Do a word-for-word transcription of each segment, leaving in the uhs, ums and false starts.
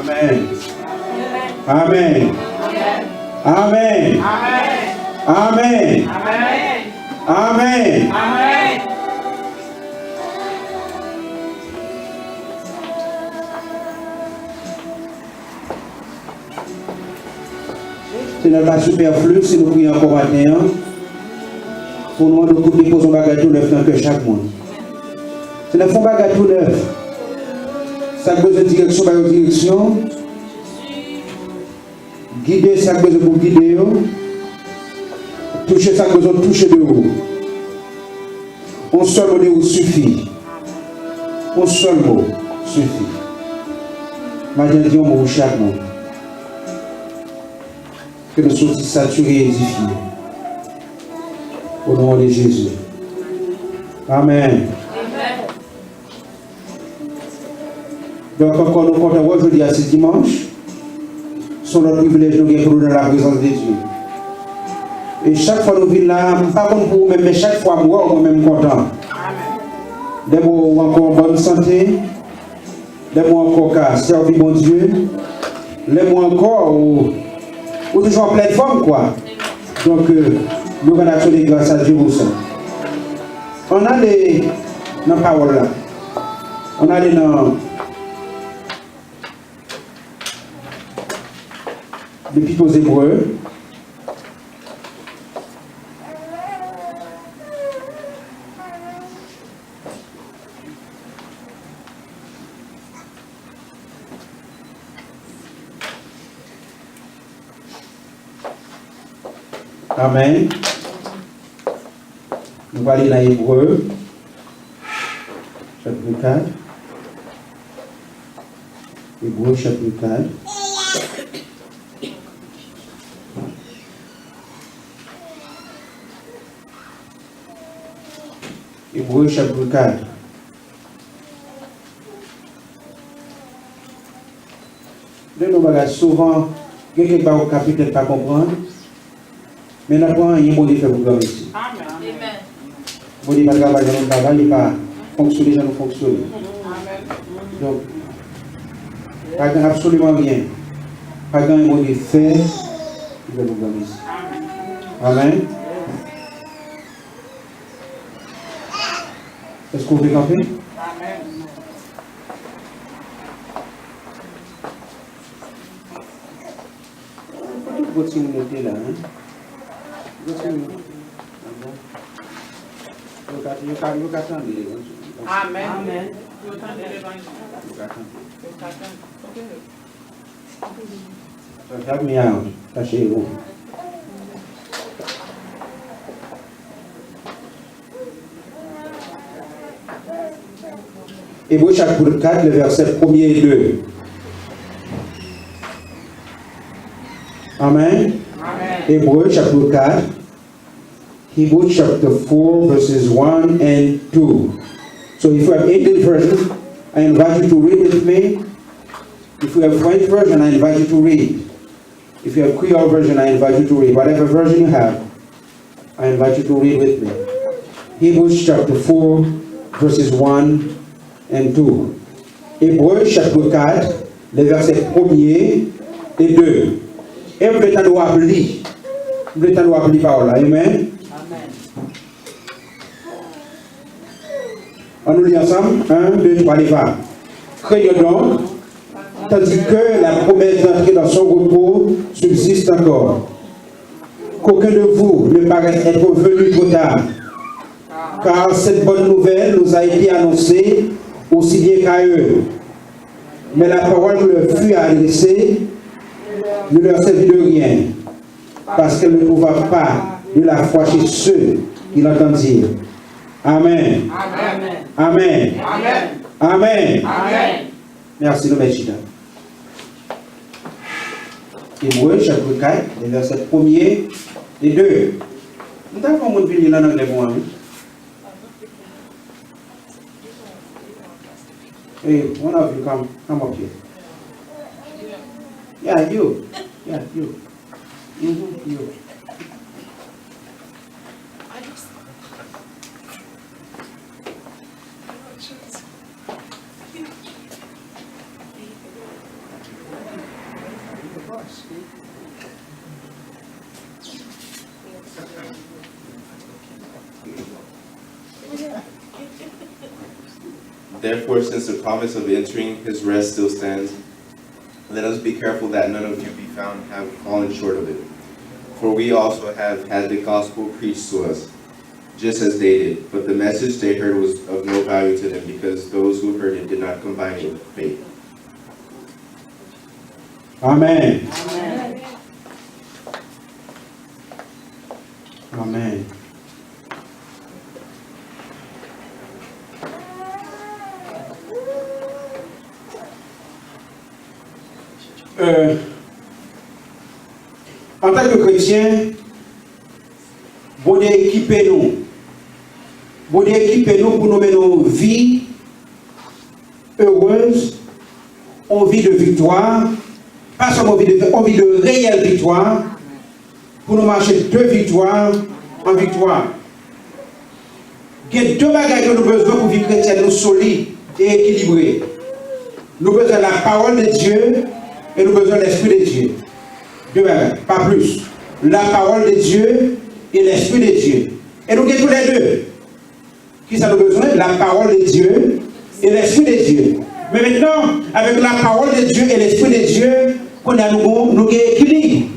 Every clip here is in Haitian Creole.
Amèn. Amèn. Amèn. Amèn. Amèn. Senyè, pa sipèfli si nou priye ankò maten an, pou nou mande w pou depoze yon bagay tou nèf nan kè chak moun. Senyè, fè yon bagay tou nèf. Sa k bezwen direksyon, ba yo direksyon. Gide sa k bezwen pou gide yo. Touche sa k bezwen touche de ou. Yon sèl mo de ou sifi. Yon sèl mo sifi. Maten an, di yon mo pou chak moun. Ke nou soti satire, edifye. O non de Jezi. Amèn. Donk, ankò, nou kontan wè w jodi a, se dimanch. Se yon lòt privilèj nou gen pou nou nan laprezans de Dye. E chak fwa nou vin la, m pa konn pou ou menm, men chak fwa m wè w, mwen menm m kontan. Lè m wè w ankò an bòn sante, lè m wè w ankò ka sèvi Bondye, lè m wè w ankò ou, ou toujou an plèn fòm, kwa. Donk, euh, nou konn aksyone gras a Dye pou sa. Ann ale nan pawòl la. Ann ale nan Lepit o Zebre. Amèn. Nou prale nan Ebre, chapit kat. Ebre, chapit kat. Ebre, chapit kat. Lè nou bagay souvan, gen kèk bagay ou ka petèt pa konprann, men n ap pran anyen Bondye fè pou granmesi. Amèn. Bondye pa travay jan nou travay, li pa fonksyone jan nou fonksyone. Donk, pa gen absoliman anyen, pa gen anyen Bondye fè ki fè pou granmesi. Amèn. Èske w vle kanpe? Kote gwo timoun yo te la, en? Gwo timoun yo. Ah bon? Yo ka, yo ka, yo ka tande levanjil. Amèn. Yo tande levanjil. Yo ka tande. Yo ka tande. Kote yo? Sa, sa, mi a, sa, se ou. Ebre chapit kat, le vèsè premye e de. Amèn. Ebre chapit kat. Hebrews chapter four, verses one and two. So if you have English version, I invite you to read with me. If you have French version, I invite you to read. If you have Creole version, I invite you to read. Whatever version you have, I invite you to read with me. Hebrews chapter four, verses one and two. Ebre, chapit kat, le vèsè premye e de. E m vle tande w ap li. M vle tande w ap li pawòl la. Amen. Ann nou li ansanm. Un, deux, trois, les va. Craignons donc, tandis que la promesse d'entrer dans son repos subsiste encore, qu'aucun de vous ne paraisse être venu trop tard, car cette bonne nouvelle nous a été annoncée aussi bien qu'à eux. Mais la parole qui leur fut adressée ne leur servit de rien, parce qu'elle ne trouva pas de la foi chez ceux qui l'entendirent. Amen. Amen. Amen. Amen. Amen. Amen. Mèsi, nou mèt chita. Ebre, chapit kat, le vèsè premye e de. M ta fè yon moun vin li l ann anglè pou mwen, wi. Hey, one of you come, come up here. Yeah, you. Yeah, you. Mm-hmm, you. Therefore, since the promise of entering his rest still stands, let us be careful that none of you be found have fallen short of it. For we also have had the gospel preached to us, just as they did, but the message they heard was of no value to them, because those who heard it did not combine it with faith. Amen. Amen. Amen. Euh, antanke kretyen, Bondye ekipe nou. Bondye ekipe nou pou nou mennen yon vi erez, yon vi de viktwa, pa sèlman yon vi de, yon vi de reyèl viktwa, pou nou mache de viktwa an viktwa. Gen de bagay ke nou bezwen pou vi kretyèn nou solid e ekilibre. Nou bezwen la parole de Dieu e nou bezwen l'Esprit de Dieu. De bagay, pa plis. La parole de Dieu et l'Esprit de Dieu. E nou gen tou lè de. Kisa nou bezwen? La parole de Dieu et l'Esprit de Dieu. Men mentnan, avèk la parole de Dieu et l'Esprit de Dieu, kounye a nou gen, nou gen ekilib.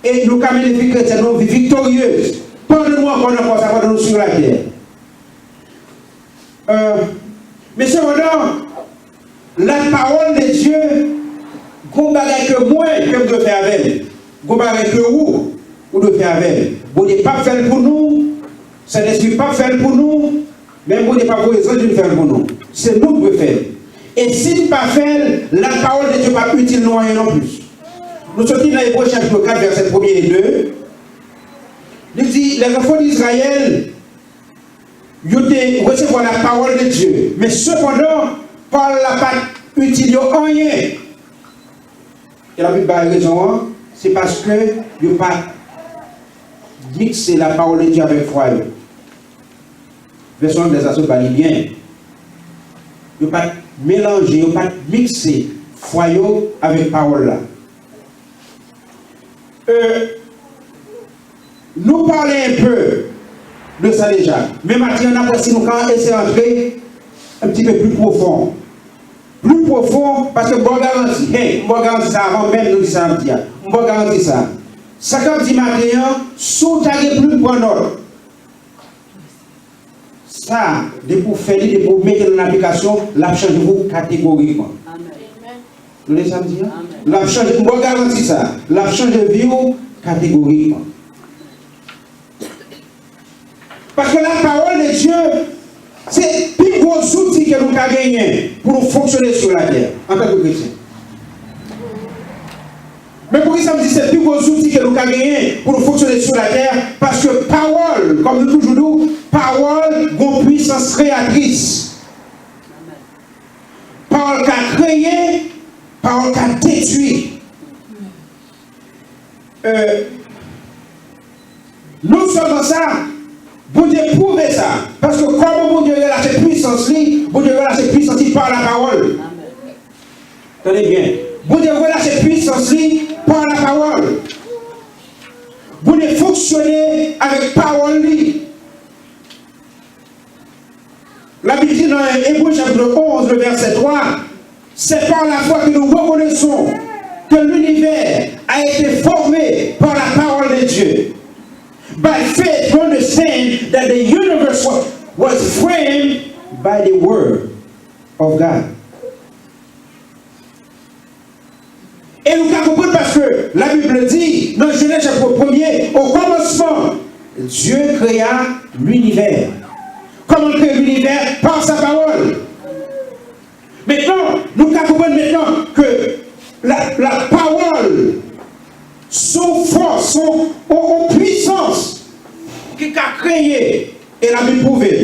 E nou ka mennen vi kretyèn nou, vi viktoryez. Pandan nou ankò nan kò sa, pandan nou sou latè. Euh, men sepandan, la parole de Dieu, gon bagay ke mwen, ke m dwe fè avè l. Gon bagay ke ou, ou dwe fè avè l. Bondye p ap fè l pou nou, Sentespri p ap fè l pou nou, menm Bondye p ap voye zanj vin fè l pou nou. Se nou k dwe fè l. E si n pa fè l, la parole de Dieu p ap itil nou anyen non plis. Nou soti nan Ebre chapit kat, vèsè premye e de. Li di, les enfants d'Israël, yo te resevwa la parole de Dieu. Men sepandan, pawòl la pa t itil yo anyen. E Labib bay rezon an, se paske yo pa t mikse la parole de Dieu avèk fwa yo. Vèsyon anglè sa sot ba li byen. Yo pa t melanje, yo pa t mikse fwa yo avèk pawòl la. Euh, nou pale enpe de sa deja. Men maten an, n ap wè si nou ka eseye antre un petit peu plus profond. Pli pwofon, paske m ba w garanti, hey, m ba w garanti sa avan menm nou di sa n ap di a. M ba w garanti sa. Sa k ap di maten an, si w ta gen plim, pran nòt. Sa, depi w fè li, depi w mete l an aplikasyon, l ap chanje vi w kategorikman. Nou tande sa m di a? L ap chanje, m ba w garanti sa, l ap chanje vi w kategorikman. Paske la parole de Dieu se pi gwo zouti ke nou ka genyen pou nou fonksyone sou latè antanke kretyen. Men poukisa m di se pi gwo zouti ke nou ka genyen pou nou fonksyone sou latè? Paske pawòl, kòm nou toujou di w, pawòl gon pwisans kreyatris. Pawòl ka kreye, pawòl ka detwi. Euh, non sèlman sa, Bondye pwouve sa, paske kòman Bondye relache pwisans li? Bondye relache pwisans li pa lapawòl. Tande byen. Bondye relache pwisans li pa lapawòl. Bondye fonksyone avèk pawòl li. Labib di nan Ebre chapit onz, le vèsè twa, c'est par la foi que nous reconnaissons que l'univers a été formé par la parole de Dieu. By faith, we understand that the universe was, was framed by the word of God. E nou ka konprann paske Labib di nan Jenèz chapit premye, au commencement, Dieu créa l'univers. Kòman l kreye linivè? Pa sa pawòl. Mentnan, nou ka konprann mentnan ke la, la pawòl se yon fòs, se yon, yon, yon pwisans ki ka kreye, e Labib pwouve l.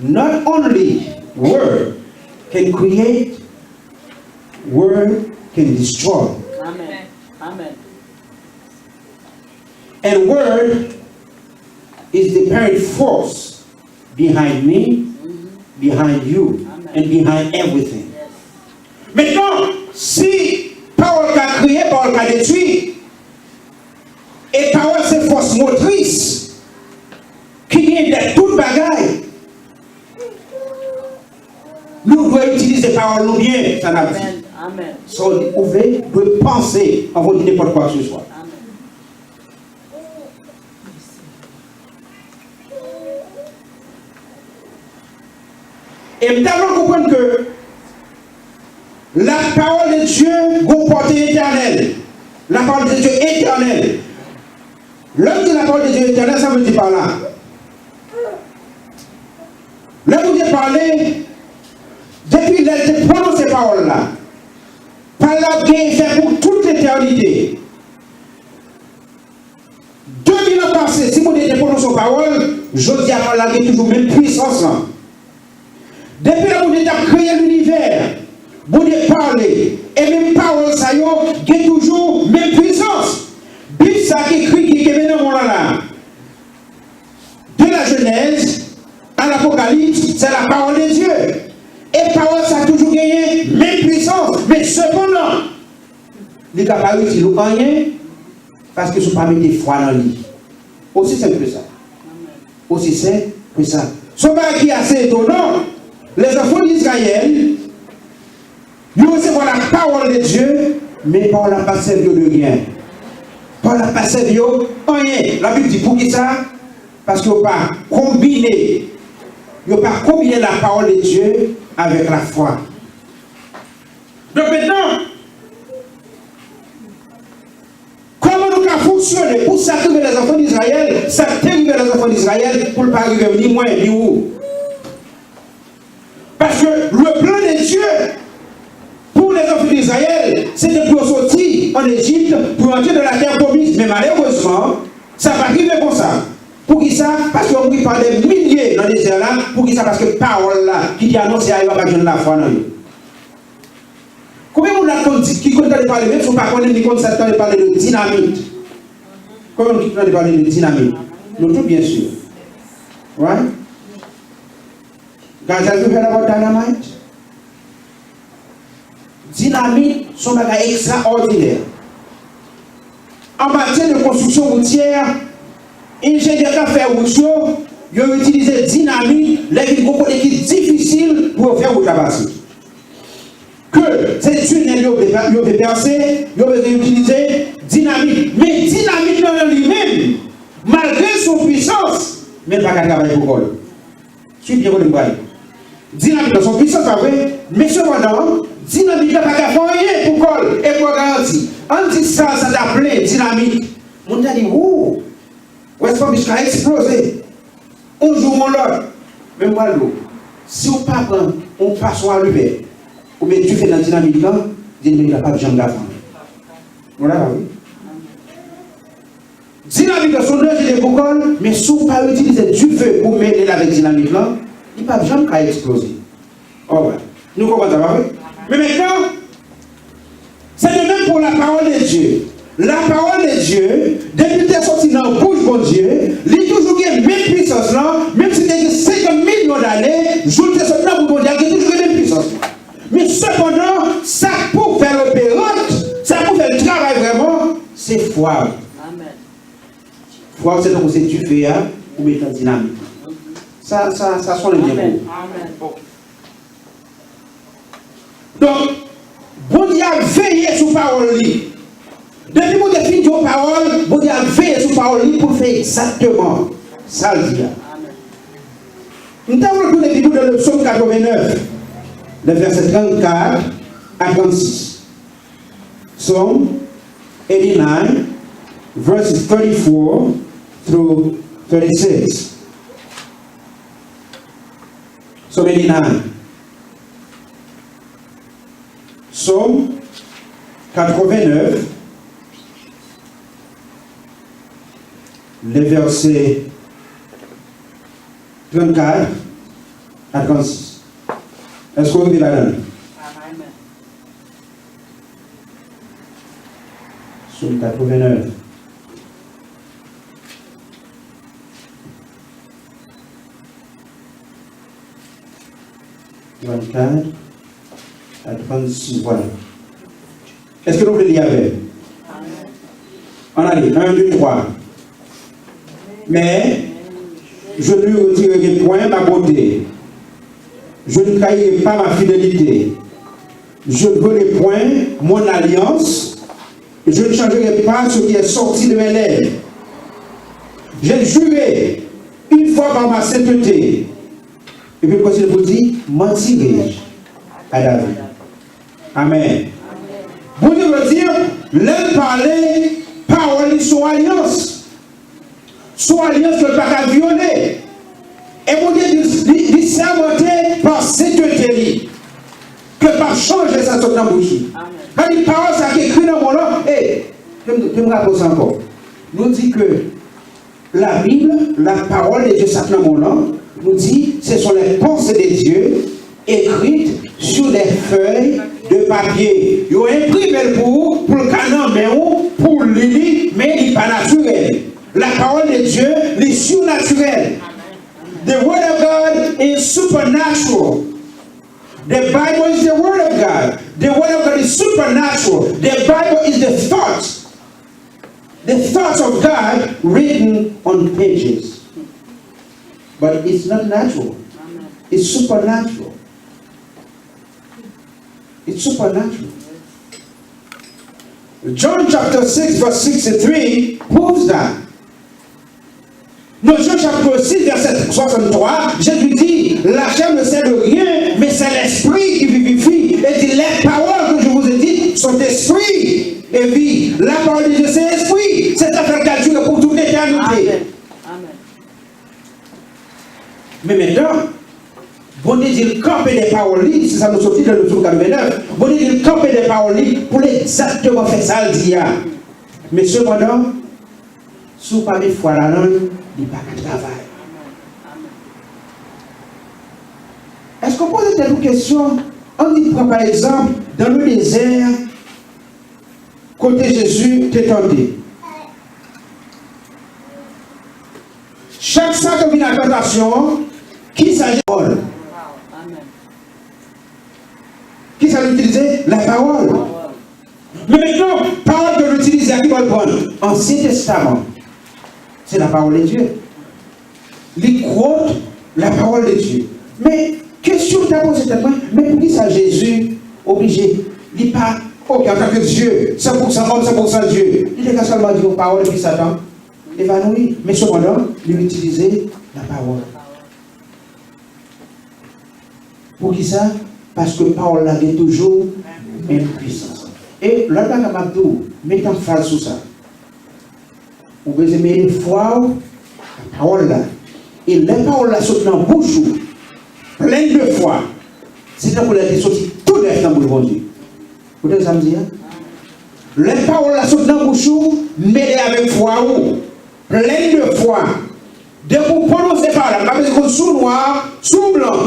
Not only word can create, word can destroy. Amen. Amen. And word is the parent force behind me, behind you, and behind everything. Mentnan, si pawòl ka kreye, pawòl ka detwi, e pawòl se fòs motris ki gen dèyè tout bagay, pawòl nou byen, sa n ap di. Amèn. Amèn. Sa w di, ou vle, dwe panse anvan w di nenpòt kwa ke se swa. Amèn. E m ta vle w konprann ke la parole de Dieu gon pòte etènèl. La parole de Dieu éternelle. Lè m di la parole de Dieu éternelle, sa vle di pa la. Lè Bondye pale, depi lè l te pwononse pawòl la, pawòl la ap gen efè pou tout letènite. De mil an pase, si Bondye te pwononse yon pawòl, jodi a pawòl la gen toujou menm pwisans lan. Depi lè Bondye t ap kreye linivè, Bondye pale, e menm pawòl sa yo gen toujou menm pwisans. Bib sa ki ekri, ki kenbe nan men w la la. De la Genèse à l'Apocalypse, c'est la parole de Dieu. E pawòl sa toujou genyen menm pwisans. Men sepandan, li ka pa itil ou anyen, paske si w pa mete fwa nan li. Osi senp ke sa. Osi senp ke sa. Se yon bagay ki ase etonan. Les enfants d'Israël, yo resevwa la parole de Dieu, men pawòl la pa sèvi yo de ryen. Pawòl la pa sèvi yo anyen. Labib di poukisa? Paske yo pa konbine, yo pa konbine la parole de Dieu avec la foi. Donk mentnan, kòman nou ka fonksyone pou sa k rive lèzanfan d Izrayèl, sa k te rive lèzanfan d Izrayèl, pou l pa rive m, ni mwen, ni ou? Paske le plan de Dieu pou lèzanfan d Izrayèl, se te pou yo soti ann Ejip, pou yo antre nan latè pwomiz. Men malerezman, sa pa t rive konsa. Poukisa? Paske yo mouri pa dè milye nan dezè la. Poukisa? Paske pawòl la ki te anonse a yo pa t jwenn lafwa nan yo. Konbyen moun la konn di, ki konn tande pale, menm si w pa konnen, li konn sa tande pale de dinamit? Konbyen moun ki tande pale de dinamit? Nou tout, byen si. Right? Guys, have you heard about dynamite? Dinamit se yon bagay ekstraòdinè. An matyè de konstriksyon woutyè, enjenyè k ap fè wout yo, yo itilize dinamit lè vin gon kote ki difisil pou yo fè wout la pase. Ke se tinèl yo vle, yo vle pèse, yo bezwen itilize dinamit. Men dinamit lan nan li menm, malgre l se yon pwisans, men l pa ka travay pou kò l. Swiv byen kote m prale. Dinamit lan se yon pwisans, pa vre? Men sepandan, dinamit lan pa ka fè anyen pou kò l. E pou w garanti, ann di sal sa ta plen dinamit. Moun ta di, wou! West Palm Beach ka eksploze. Yon jou ou yon lòt. Men m pral di w, si w pa pran yon paswa alime, ou met dife nan dinamit lan, dinamit lan p ap janm ka fè anyen. Nou la, pa vre? Dinamit lan se yon danje pou kò l, men si w pa itilize dife pou mele l avèk dinamit lan, li p ap janm ka eksploze. Alright. Nou konprann sa, pa vre? Men mentnan, se de menm pou la parole de Dieu. La parole de Dieu, depi l te soti nan bouch Bondye, li toujou gen menm pwisans lan, menm si te gen senkant milyon dane, jou l te soti nan bouch Bondye a, li toujou gen menm pwisans lan. Men sepandan, sa k pou fè l operant, sa k pou fè l travay vrèman, se fwa w. Amèn. Fwa w se tankou se dife a ou met nan dinamit. Sa, sa, sa sonnen byen pou ou. Amèn. Donk, Bondye ap veye sou pawòl li. Depi Bondye fin di yon pawòl, Bondye ap veye sou pawòl li pou l fè egzakteman sa l di a. M ta vle tounen Bib ou nan le Psaume quatre-vingt-neuf, le verset trente-quatre à trente-six. Psalm eighty-nine, verses thirty-four through thirty-six. Psaume eighty-nine. Psaume quatre-vingt-neuf, les versets trente-quatre à trente-six. Èske w rive ladan l? Psaume quatre-vingt-neuf. Trente-quatre à trente-six, voilà. Èske nou vle li avè m? Ann ale, un, deux, trois. Mais je ne lui retirerai point ma beauté. Je ne trahirai pas ma fidélité. Je ne volerai point mon alliance. Je ne changerai pas ce qui est sorti de mes lèvres. J'ai juré une fois par ma sainteté. Epi l kontinye pou l di, manti rèj a David. Amèn. Bondye vle di, lè l pale, pawòl li se yon alyans. Se yon alyans ke l pa ka vyole. E Bondye di, li, li sèmante pa sentete li, ke l p ap chanje sa sot nan bouch li. Sa di, pawòl sa ki ekri nan men w lan, e, ke m, ke m raple w sa ankò. Nou di ke la Bible, la parole de Dieu, sa k nan men w lan, nou di, ce sont les pensées de Dieu écrites sur des feuilles de papier. Yo enprime l pou ou, pou l ka nan men w, pou w li li, men li pa natirèl. La parole de Dieu, li sinatirèl. The word of God is supernatural. The Bible is the word of God. The word of God is supernatural. The Bible is the thought. The thoughts of God written on pages. But it's not natural. It's supernatural. It's supernatural. John chapter six verse sixty-three proves that. Dans Jean chapitre six, verset soixante-trois, Jésus dit, la chair ne sert de rien, mais c'est l'esprit qui vivifie. Et dit, les paroles que je vous ai dites sont esprit et vie. La parole de Dieu, c'est esprit. C'est ça qui a duré pour toute l'éternité. Amen. Amen. Men mentnan, Bondye di l kanpe dè pawòl li, se sa nou soti nan Psaume quatre-vingt-neuf. Bondye di l kanpe dè pawòl li pou l egzakteman fè sa l di a. Men sepandan, si w pa met fwa ladan l, li pa ka travay. Èske w poze tèt ou kesyon? Ann di pran pa egzanp, dans le désert, kote Jezi te tante. Chak sa k vin ak tantasyon an, kisa Jezi fè? Kisa l itilize? Lapawòl. Men mentnan, pawòl ke l itilize a, ki bò l pran l? Ansyen Testaman. Se la parole de Dieu. Li quote la parole de Dieu. Men, kesyon m ta poze tèt mwen, men poukisa Jezi oblije, li pa, oke, antanke Dye, san pou san òm, san pou san Dye, li te ka sèlman di yon pawòl epi Satan evanoui. Men sepandan, li itilize lapawòl. Poukisa? Paske pawòl la gen toujou menm pwisans. E lòt bagay m ap di w, met anfaz sou sa. Ou bezwen mete fwa w nan pawòl la. E lè pawòl la sot nan bouch ou, plen de fwa, se tankou lè l te soti tou nèf nan bouch Bondye. Ou tande sa m di a? Lè pawòl la sot nan bouch ou, mele avèk fwa ou, plen de fwa. Depi w pwononse pawòl la, m pa bezwen konn si w nwa, si w blan,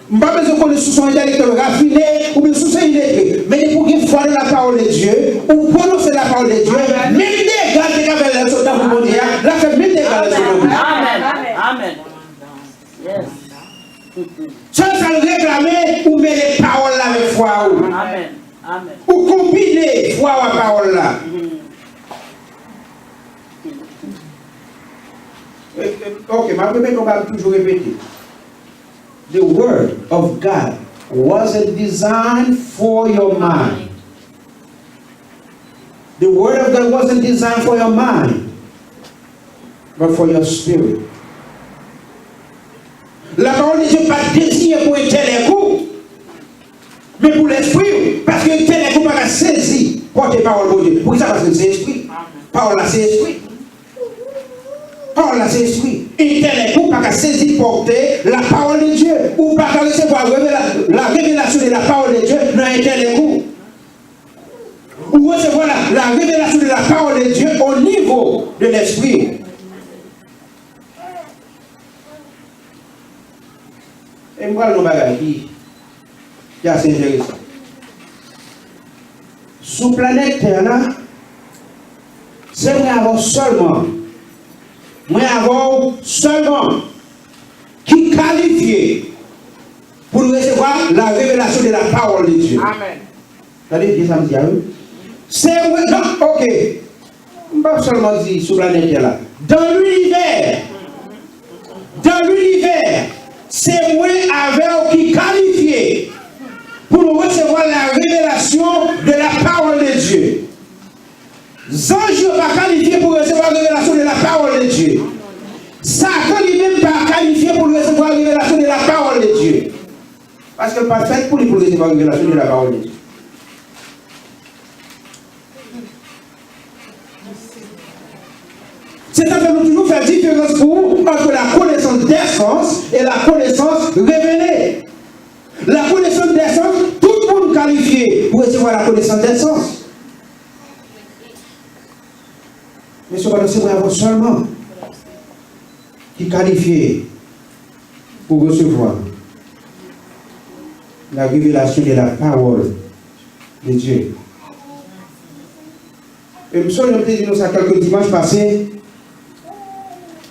m pa bezwen konn si w se yon entèlektyèl rafine oubyen si w se iletre. Men depi w gen fwa nan la parole de Dieu, ou pwononse la parole de Dieu, menm dega l te ka fè lè l sot nan bouch Bondye a, l ap fè menm dega l sot nan bouch. Amen. Amen. Yes. Sèl sa l reklame, ou mele pawòl la avèk fwa ou. Amen. Amen. Ou konbine fwa w ak pawòl la. E, e, ok, m ap repete, m ap toujou repete. The word of God wasn't designed for your mind. The word of God wasn't designed for your mind, but for your spirit. La parole de Dieu pa t deziyen pou entèlèk ou, men pou lespri w. Paske entèlèk ou pa ka sezi pòte pawòl Bondye. Poukisa? Paske l se espri. Pawòl la se espri. Pawòl la se espri. Entèlèk ou pa ka sezi pòte la parole de Dieu. Ou pa ka resevwa revela-, la révélation de la parole de Dieu nan entèlèk ou. Ou resevwa la, la révélation de la parole de Dieu au niveau de l'esprit. E m pral nan bagay ki, ki ase enteresan. Sou planèt tè la, se mwen avè w sèlman, mwen avè w sèlman ki kalifye pou n resevwa la révélation de la parole de Dieu. Amen. Tande byen sa m di a, wi. Se mwen, non, ok. M p ap sèlman di sou planèt tè la. Dans l'univers, dans l'univers, se mwen avè w ki kalifye. Zanj yo pa kalifye pou resevwa revelasyon de la parole de Dieu. Satan li menm pa kalifye pou l resevwa revelasyon de la parole de Dieu. Paske l pa fèt pou li pou l resevwa revelasyon de la parole de Dieu. Se sa fè nou toujou fè diferans pou ou ant la connaissance des sens et la connaissance révélée. La connaissance des sens, tout moun kalifye pou resevwa la connaissance des sens. Men sepandan, se mwen avè w sèlman ki kalifye pou resevwa la révélation de la parole de Dieu. E m sonje m te di nou sa kèlke dimanch pase.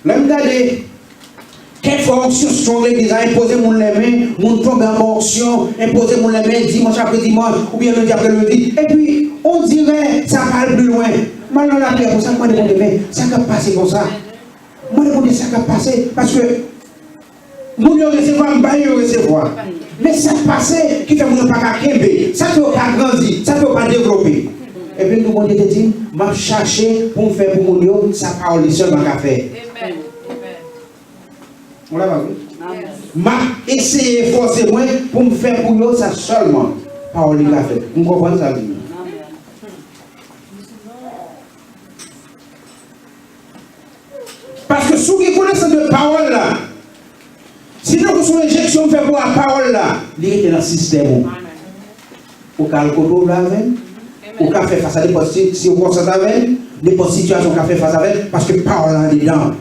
Lè m gade kèk fwa onksyon strong legliz la, enpoze moun lèmen, moun tonbe anba onksyon, enpoze moun lèmen dimanch apre dimanch, oubyen lendi apre lendi. Epi, on dirè sa pa al pi lwen. M al nan lapriyè konsa, m mande Bondye, men sa k ap pase konsa? M mande Bondye sa k ap pase, paske moun yo resevwa, m bay yo resevwa. Men sa k pase ki fè moun yo pa ka kenbe, sa k fè yo pa grandi, sa k fè yo pa devlope? Epi m di Bondye te di m, m ap chache pou m fè pou moun yo sa pawòl li sèlman ka fè. Ou la pa vre? M ap eseye fòse mwen pou m fè pou yo sa sèlman pawòl li ka fè. M konprann sa l di. Paske si w gen konesans de pawòl la, si tankou se yon enjeksyon m fè pou a pawòl la, li rete nan sistèm ou. Ou ka al kote w vle avè l, ou ka fè fas a nenpòt si- sikonstans avè l, nenpòt sitiyasyon ou ka fè fas avè l, paske pawòl la andedan.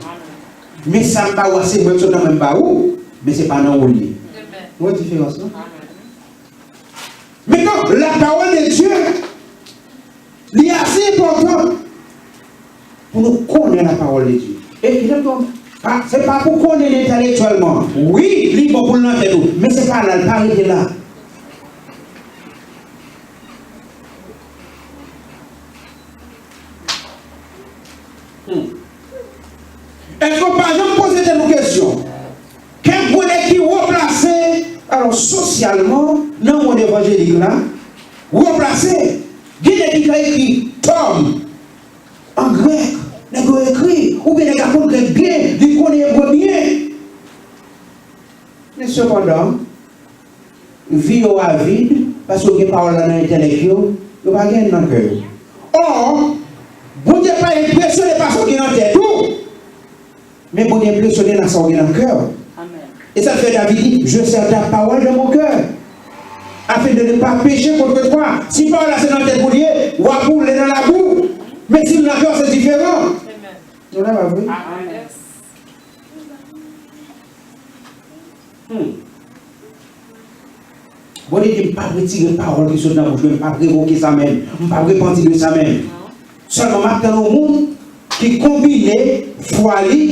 Men sa m ba ou a, se mwen ki sot nan mwen m ba ou, men se pa nan ou li ye. Ou wè diferans lan? Mentnan, la parole de Dieu, li ase enpòtan pou nou konnen la parole de Dieu. E ki lè nou pa, se pa pou konnen l entèlektyèlman. Wi, li bon pou l nan tèt ou, men se pa la, l pa rete la. Hmm. Èske w pa janm poze tèt ou kesyon? Kèk gwo nèg ki wo plase, alò, sosyalman, nan mond evanjelik la, wo plase, gen nèg ki ka ekri tòm an grèk, nèg yo ekri, oubyen nèg la konn grèk byen, li konnen ebre byen. Men sepandan, vi yo a vid, paske yo gen pawòl la nan entèlèk yo, yo pa gen l nan kè yo. Ò, Bondye pa enpresyone pa sa w gen nan tèt ou, men Bondye enpresyone nan sa w gen nan kè w. E sa k fè David di, je serre ta parole dans mon cœur, afin de ne pas pécher contre toi. Si pawòl la se nan tèt ou li ye, w ap woule nan labou. Men si l nan kè w, se diferan. Nou la pa vre? Hmm. Bondye di, m p ap retire pawòl ki sot nan bouch mwen, m p ap revoke sa menm, m p ap repanti de sa menm. Sèlman, m ap tann yon moun ki konbine fwa li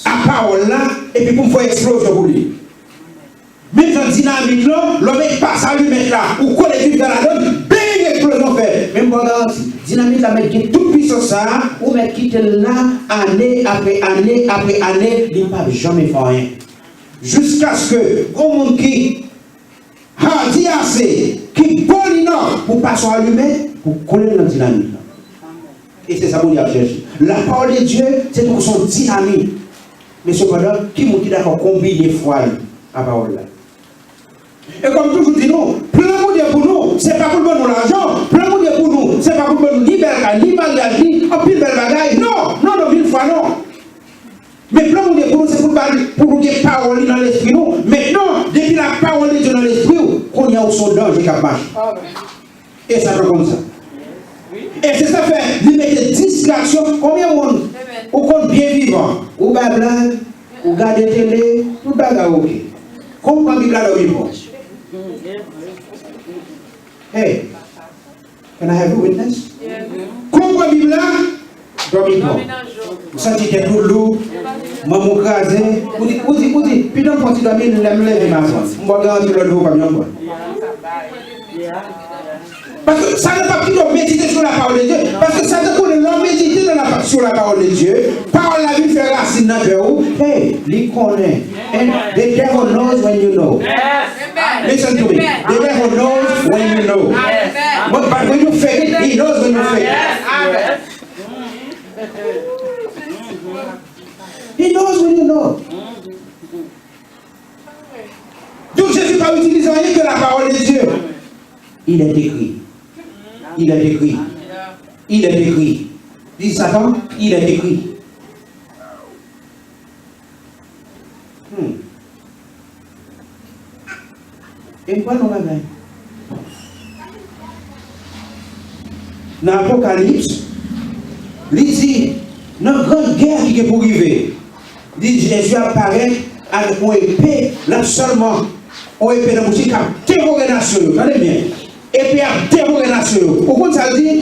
a pawòl la, epi pou m fè eksplozyon pou li. Menm jan dinamit lan, lè w met pas alimèt la, ou kole kiltè ladan l, beng, eksplozyon fèt. Men m ba w garanti, dinamit la mèt gen tout pwisans sa a, ou mèt kite l la, ane apre ane apre ane, li p ap janm fè anyen. Jiskaske gon moun ki hadi ase, ki bold enough pou pase yon alimèt, pou kole l nan dinamit lan. E se sa Bondye ap chèche. La parole de Dieu, se tankou se yon dinamit. Men sepandan, ki moun ki dakò konbine fwa li a pawòl la? E kòm toujou di nou, plan Bondye pou nou, se pa pou l ban nou lajan, plan Bondye pou nou, se pa pou l ban nou ni bèl kay, ni maryaj, ni anpil bèl bagay. Non, non, non, mil fwa non. Men plan Bondye pou nou, se pou l ba nou, pou nou gen pawòl li nan lespri nou. Mentnan, depi la parole de Dieu nan lespri w, kounye a ou se yon danje k ap mache. E Satan konn sa. E se sa fè li mete distraksyon. Konbyen moun ou konn byen vivan? Ou bay blag, ou gade tele, tout bagay oke. Kon ou pran Bib la dòmi pran. Hey, can I have a witness? Kon ou pran Bib la, dòmi pran. Ou santi tèt ou lou, manm ou kraze, ou di, ou di, ou di, pidan m pran ti dòmi, lè m leve m aprann. M ba w garanti lòt jou ou p ap janm pran. Paske Satan p ap kite w medite sou la parole de Dieu. Paske Satan konnen lè w medite nan la, sur la parole de Dieu, pawòl la vin fè rasin nan kè w. Hey, li konnen. And the devil knows when you know. Listen to me. The devil knows when you know. But, but when you fake it, he knows when you fake it. pa itilize anyen ke la parole de Dieu. Il est écrit. Il est écrit. Il est écrit. Di Satan, il est écrit. Hmm. E m pral yon bagay. Nan Apokalips, li di, nan gran gè ki gen pou rive, li di Jezi ap parèt avèk yon epe, l ap sèlman, yon epe nan bouch li k ap devore nasyon yo. Tande byen. Epe ap devore nasyon yo. Ou konn sa l di?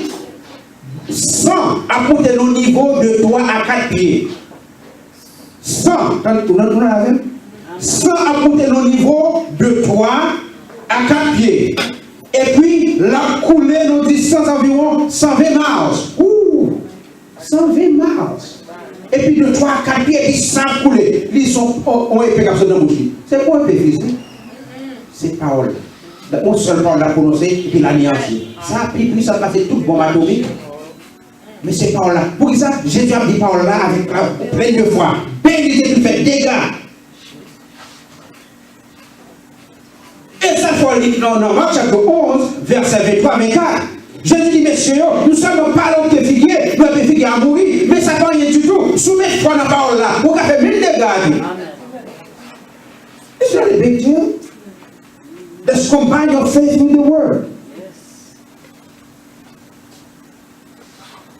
San ap monte nan nivo de twa a kat pye. San, tann, ou nan, ou nan avè m? San ap monte nan nivo de twa a kat pye. Epi, l ap koule nan distans anviwon san ven miles. Ooh! San ven miles. Epi de twa a kat pye, epi san ap koule. Li se yon, yon, yon epe k ap sot nan bouch li. Se pa yon epe fizik. Se pawòl. Yon sèl pawòl l ap pwononse, epi l aneyanti. Sa pi pwisan pase tout bonm atomik. Men se pawòl la. Poukisa Jezi ap di pawòl la avèk la plen de fwa? Beni te vin fè dega. E sa fò li nan, nan Mak chapit onz, vèsè venntwa, vennkat. Jezi di, mesye yo, nou sèlman pale yon kote figi, nou epi figi a mouri, men sa pa anyen ditou. Si w met fwa nan pawòl la, ou ka fè mil dega tou. It's not a big deal. Just combine your faith with the word.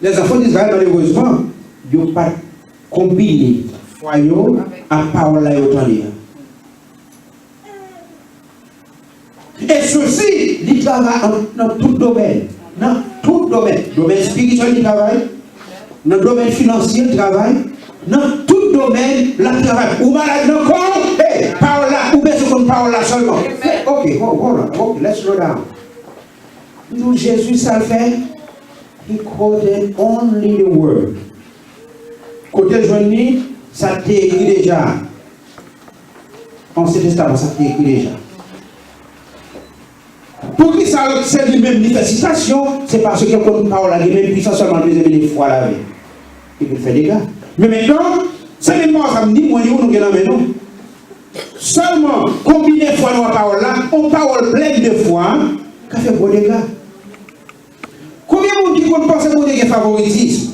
Lèzanfan Dizrayèl, malerezman, yo pa t konbine fwa yo ak pawòl la yo tande a. E sousi, li travay an, nan tout domèn. Nan tout domèn. Domèn espirityèl, li travay. Nan domèn finansyè, li travay. Nan tout domèn, l ap travay. Ou malad nan kò w, hey, pawòl la, ou bezwen konn pawòl la sèlman. Ok, hold, hold on. Ok, let's slow down. Nou, Jezi, sa l fè? He quoted only the word. Kote l jwenn li? Sa k te ekri deja. Ansyen Testaman, sa k te ekri deja. Poukisa se li menm li fè sitasyon? Se paske l konn pawòl la gen menm pwisans sèlman l bezwen mete fwa l avè l. Epi l fè dega. Men mentnan, se menm pawòl sa m di, mwen li ou nou gen nan men nou. Sèlman, konbine fwa nou ak pawòl la, yon pawòl plèn de fwa, ka fè gwo dega. Konbyen moun ki konn panse Bondye gen favoritism?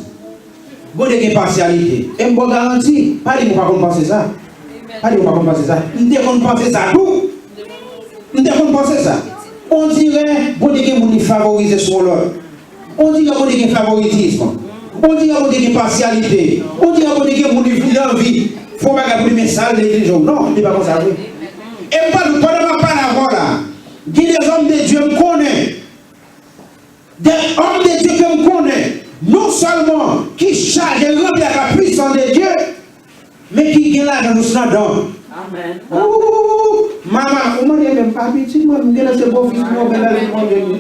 Bondye gen pasyalite. E m ba w garanti, pa di m ou pa konn panse sa. Pa di m ou pa konn panse sa. M te konn panse sa tou. M te konn panse sa. Ondirè, Bondye gen moun li favorize sou yon lòt. Ondirè Bondye gen favoritism. Ondirè Bondye gen pasyalite. Ondirè Bondye gen moun li anvi fè yon bagay pou li, men sa l neglije w. Non, li pa konsa vre. E m pa dout, pandan m ap pale avè w la, gen de zòm de Dye m konnen, de òm de Dye ke m konnen, non sèlman ki chaje, ranpli ak la pwisans de Dye, men ki gen lajan jous nan dan. Amèn. Ooh, mama, ou mande menm pa pitit, mwen, m genlè se bofis mwen, ou genlè se manje li.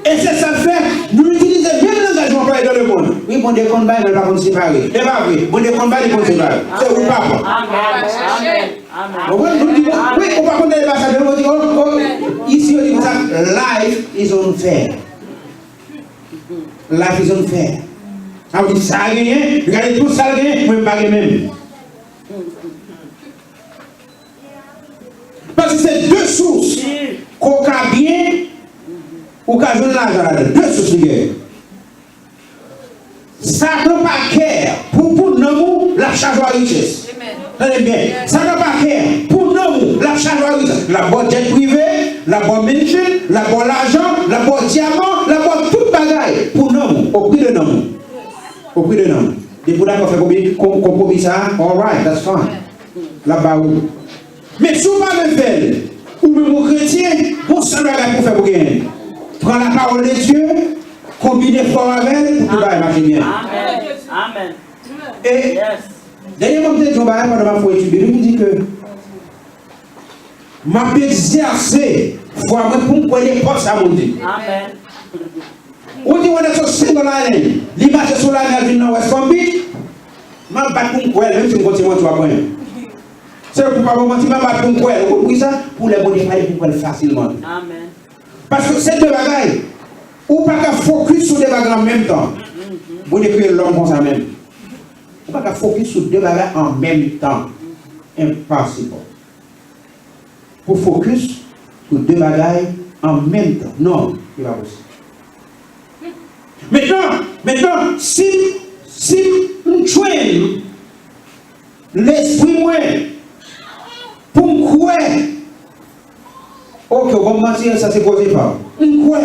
E se sa k fè, nou itilize menm langaj yo anplwaye dans le monde. Wi, Bondye konn bay, men l pa konn separe. E pa vre, Bondye konn bay, li konn separe. Se ou k pa pran. Amèn. Amèn. Amèn. Ou konprann? Nou di, wi, ou pa konn bagay sa, men ou di, oh, oh, isi yo di konsa, life is unfair. Life is unfair. Sa vle di sa genyen, gade tout sa l genyen, mwen m pa gen menm. Paske se de sous. Ke w ka byen, ou ka jwenn lajan ladan. De sous li genyen. Satan pa kè pou, pou nanm ou, l ap chaje w a richès. Tande byen. Satan pa kè pou nanm ou, l ap chaje w a richès. L ap ba w jet prive, l ap ba w mansion, l ap ba w lajan, l ap ba w dyaman, l ap ba w tout bagay pou nanm ou, o pri de nanm ou. O pri de nanm ou. Depi w dakò fè konbi-, kon-, konpwomi sa a, alright, that's fine. L ap ba ou. Men si w pa vle fè l, ou menm ou kretyen, gon sèl bagay pou w fè pou genyen l. Pran la parole de Dieu, konbine fwa w avè l pou tout bagay mache byen. Amèn. Amèn. E dènyèman, m te di yon bagay pandan m ap fè etid biblik, m di ke m ap egzèse fwa mwen pou m kwè nenpòt sa moun di. Amèn. Ou di w wè nèg sot Single Island, li mache sou lamè, l vin nan West Palm Beach, m ap bat pou m kwè l, menm si m konn se manti w ap ban m. Se pou pa ban w manti, m ap bat pou m kwè l. Ou konn poukisa? Pou lè Bondye pale pou m kwè l fasilman. Amèn. Paske se de bagay. Ou pa ka fokis sou de bagay an menm tan. Bondye kreye lòm konsa menm. Ou pa ka fokis sou de bagay an menm tan. impossible pou fokis sou de bagay an menm tan. Non, li pa posib. Mentnan, mentnan, si, si m train lespri mwen pou m kwè, oke, w ban m manti, sa se koze pa w. M kwè.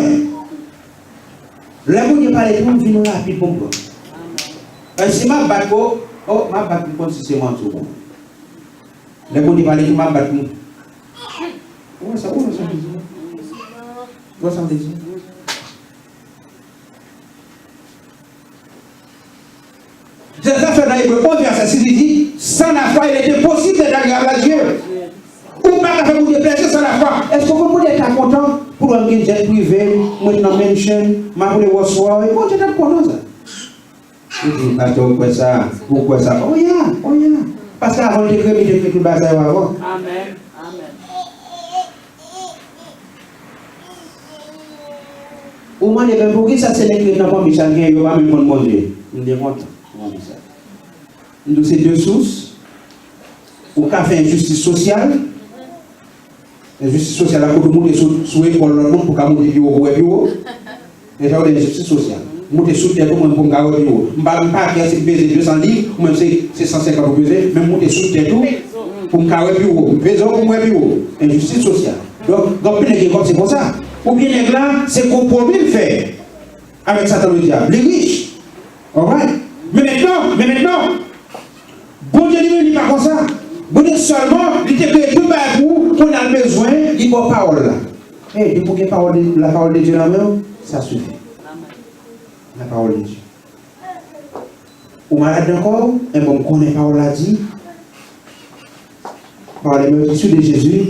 Lè Bondye pale tou, m vin rapid pou m pran. E si m ap bat ko, o, m ap bat pou m konn si se manti ou bon. Lè Bondye pale tou, m ap bat pou m. Ou wè sa, ou wè sa m vle di? Ou wè sa m vle di? Se sa fè nan Ebre onz vèsè sis li di, sans la foi, il est impossible d'être agréable à Dieu. Ou pa ka fè Bondye plèzi san lafwa. Èske w konn Bondye ta kontan pou l wè m gen jet prive, m ret nan mansion, m ap woule Rolls Royce? Bondye t ap kontan sa. Ou di, pastè, ou kwè sa? Ou kwè sa? Oh yeah, oh yeah. Paske avan l te kreye m, li te kreye tout bagay sa yo avan. Amèn. Amèn. Ou mande, "Ben, poukisa se nèg ki ret nan Palm Beach la gen, yo pa menm konn Bondye?" M te kontan pou w di sa. M di w se de sous. Ou ka fè enjistis sosyal. Enjistis sosyal la, kote w moute sou, sou epòl lòt moun pou w ka moute pi wo, pou w wè pi wo. E sa yo rele enjistis sosyal. Moute sou tèt ou, mwen, pou m ka wè pi wo. M pa, m pa kè si m peze de san liv, ou menm se, se san senkant ou peze, men m moute sou tèt ou pou m ka wè pi wo. M peze w pou m wè pi wo. Enjistis sosyal. Donk, gen anpil nèg gen kòb se konsa. Oubyen nèg la, se konpwomi l fè avèk Satan Ledyab. Li rich. Alright? Men mentnan, men mentnan, Bondye li menm, li pa konsa. Bondye sèlman, li te kreye tout bagay pou ou, kounye a l bezwen, li ba w pawòl la. Hey, depi w gen pawòl de, la parole de Dieu nan men w, sa sifi. La parole de Dieu. Ou malad nan kò w, enben m konnen pawòl la di, par les meurtrissures de Jésus,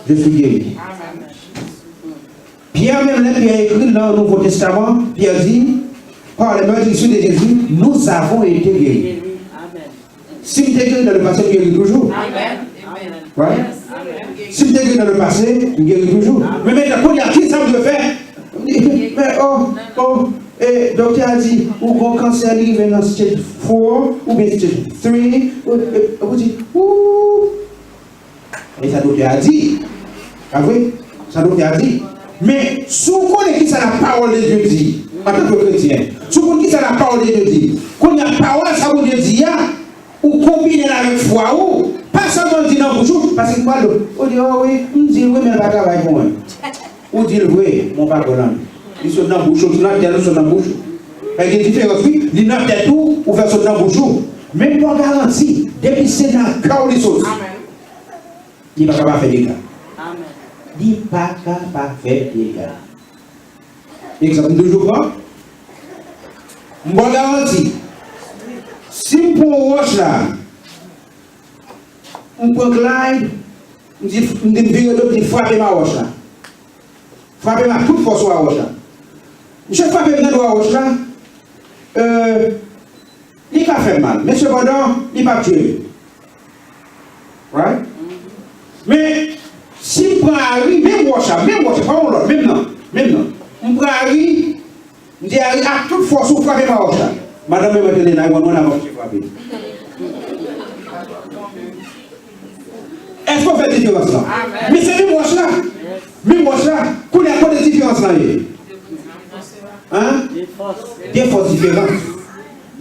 je suis guéri. Pyè menm, lè Pyè ekri nan Nouvo Testaman, Pyè di, par les meurtrissures de Jésus, nous avons été guéris. Si m te geri nan le pase, m geri toujou. Right? Si m te geri nan le pase, m geri toujou. Men mentnan, kounye a, kisa m dwe fè? Men, oh, oh, e, doktè a di, ou gon kansè, li rive nan stage four, oubyen stage three, ou, e, ou di, ou, e sa doktè a di. Pa vre? Sa doktè a di. Men, si w konnen kisa la parole de Dieu di, antanke kretyen, si w konn kisa la parole de Dieu di, kounye a, pawòl sa Bondye di a, ou konbine l avèk fwa ou, pa sèlman di nan bouch ou, paske m pral di, ou di, oh wi, m di l wi, men l pa travay pou mwen. Ou di l vre, men w pa kwè nan li. Li sot nan bouch ou, li nan tèt ou, sot nan bouch ou. Fè gen diferans, wi, li nan tèt ou, ou fè sot nan bouch ou. Men m ba w garanti, depi se nan kè w li soti, li pa ka pa fè dega. Li pa ka pa fè dega. Egzanp, m toujou pran. M ba w garanti. Si m pran yon wòch la, m pran Clyde, m di, m di, m vire do, m di, "Frape m a wòch la." Frape m ak tout fòs ou a wòch la. Misye frape m nan do a wòch la. Euh, Li ka fè m mal, men sepandan, li p ap tye m. Right? Men, si m pran Ari, menm wòch la, menm wòch la, pa yon lòt, menm nan, menm nan. M pran Ari, m di Ari, ak tout fòs ou frape m a wòch la. Madanm mwen, mwen tande nan yon mòn avan misye frape. Èske w fè diferans lan? Men se menm wòch la. Menm wòch la. Kounye a, kote diferans lan ye? Hein? De fòs diferan.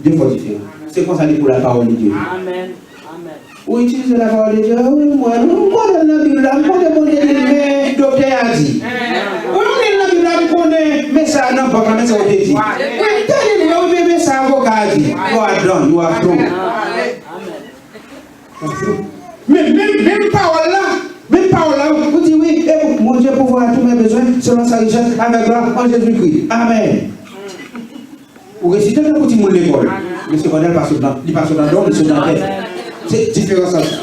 De fòs diferan. Se konsa li pou la parole de Dieu. Amèn. Amèn. Ou itilize la parole de Dieu. Wi, mwen, m konnen nan Bib la, m konnen Bondye di, men doktè a di. Wi, m li nan Bib la, m konnen, men sa nan bank la, men sa yo te di. Wi, m tande l, wi, men, men sa avoka a di. You are done, you are through. Amèn. Men, men, menm pawòl la, menm pawòl la, ou di wi, e Bondye pourvoit à tous mes besoins selon sa richesse avec gloire en Jésus-Christ. Amèn. Ou resite l tankou timoun lekòl. Men sepandan, li pa sot nan, li pa sot nan dòm, li sot nan tèt. Se diferans ant sa.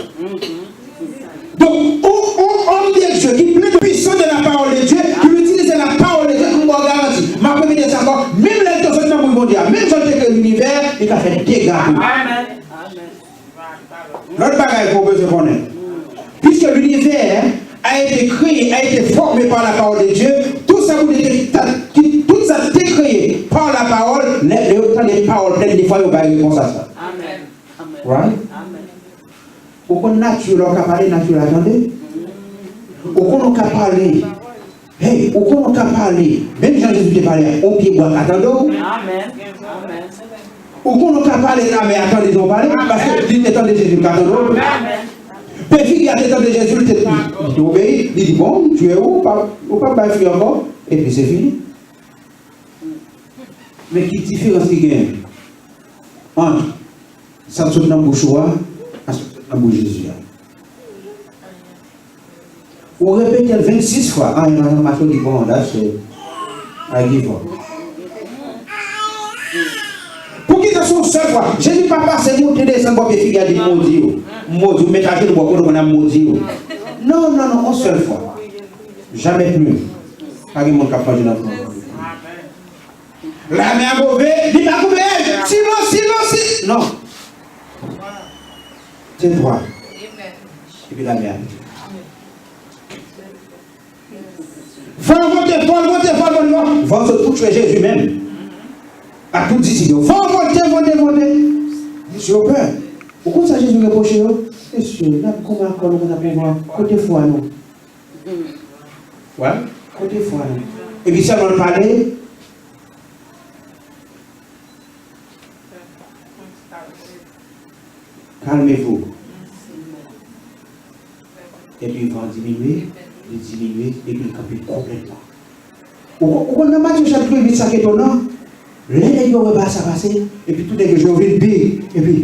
Donk, on, on, on homme de Dieu qui pleut de puissance de la parole de Dieu, qui utilise la parole de Dieu, m ba w garanti. M ap repete sa ankò, menm lè l te sot nan bouch Bondye a, menm jan l te kreye linivè, li ka fè dega tou. Amèn. Lòt bagay ke w bezwen konnen. Puisque l'univers a été créé, a été formé par la parole de Dieu, tout sa Bondye te, ta, ki, tout sa te kreye par la parole, lè, lè yo tande pawòl, plèn de fwa yo bay repons a sa. Amèn. Right? Amèn. Ou konn nati lè w ka pale, nati la tande. Ou konn ou ka pale. Hey, ou konn ou ka pale. Menm jan Jezi te pale a, yon pye bwa ka tande w. Amèn. Amèn. Ou konn ou ka pale, lamè a tande jan w pale, paske li te tande Jezi, li ka tande w. Amèn. Pe figi a te tande Jezi, li te, li te obeyi, li di, bon, m tchwe ou, ou pa, ou pa bay fwi ankò, epi se fini. Men ki diferans ki genyen ant sa k sot nan bouch ou a ak sa k sot nan bouch Jezi a? Ou repete l vennsis fwa, anyen pa janm mache, ou di, bon, that's it. I give up. Poukisa se yon sèl fwa? Jezi pa pase monte desann bò pye figi a di, m modi w. M modi w, met ajenou bò kote w konn ap modi w. Non, non, non, yon sèl fwa. Jamais plus. Pa gen moun k ap manje nan fon. Lamè a move, li pa koupe, hey, silans, silans, silans. Non. Tetwa. Epi lamè a pete. Fò l monte, fò l monte, fò l monte, fò l. Fò l sot pou tchwe Jezi menm. Ak tout disip yo. Fò l monte, monte, monte. Mesye yo pè. Ou konn sa Jezi repwoche yo? Mesye, n ap goumen ak kò nou konn ap pran kote fwa nou. Wè? Kote fwa nou. Epi sèlman l pale. Calmez-vous. Epi van an diminye, li diminye, epi li kanpe konplètman. Ou, ou konn nan Matye chapit uit, sa k etonan, lè nèg yo wè bagay sa pase, epi tout nèg yo je yo vin pi, epi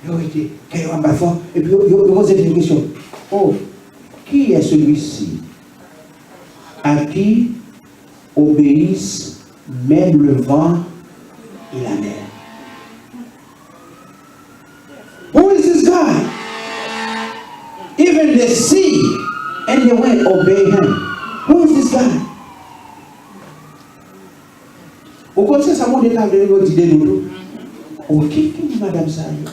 yo rete, kè yo ap bat fò, epi yo, yo, yo poze yon kesyon. Oh, qui est celui-ci à qui obéissent même le vent et la mer? Who is this God? Even the sea and the wind obey him. Who is this God? Ou konn se sa Bondye ta vle yo di de nou tou? Oke, ki moun madanm sa ye?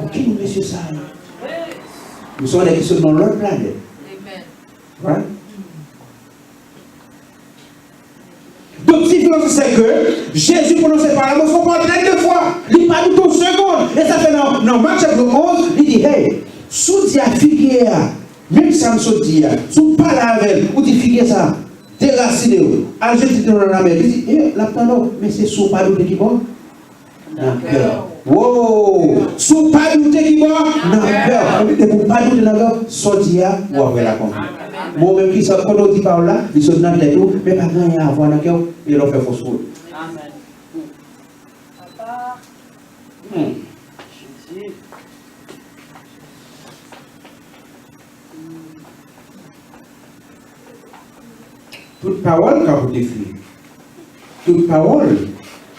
Oke, ki moun mesye sa ye? Nou se yon nèg ki sot nan lòt planèt. Right? Donk, diferans se ke Jezi pwononse pawòl la, men se yon pawòl trènn de fwa. Li pa doute yon segonn. E sa fè nan, nan Mak chapit onz, li di, hey, si w di a figye a, menm sa m sot di a, si w pale avè l, ou di figye sa, derasine w, al jete tèt ou nan lamè. Li di, e, l ap tande w, men se si w pa doute ki bò. Nan kè w. Wow! Si w pa doute ki bò, nan kè w. Epi depi w pa doute nan kè w, sa w di a, w ap wè l akonpli. Men w menm ki sot, kote w di pawòl la, li sot nan tèt ou, men pa gen anyen a vwa nan kè w, e lè w fè fos wout. Amèn. Hmm. Tout pawòl ka pote fwi. Tout pawòl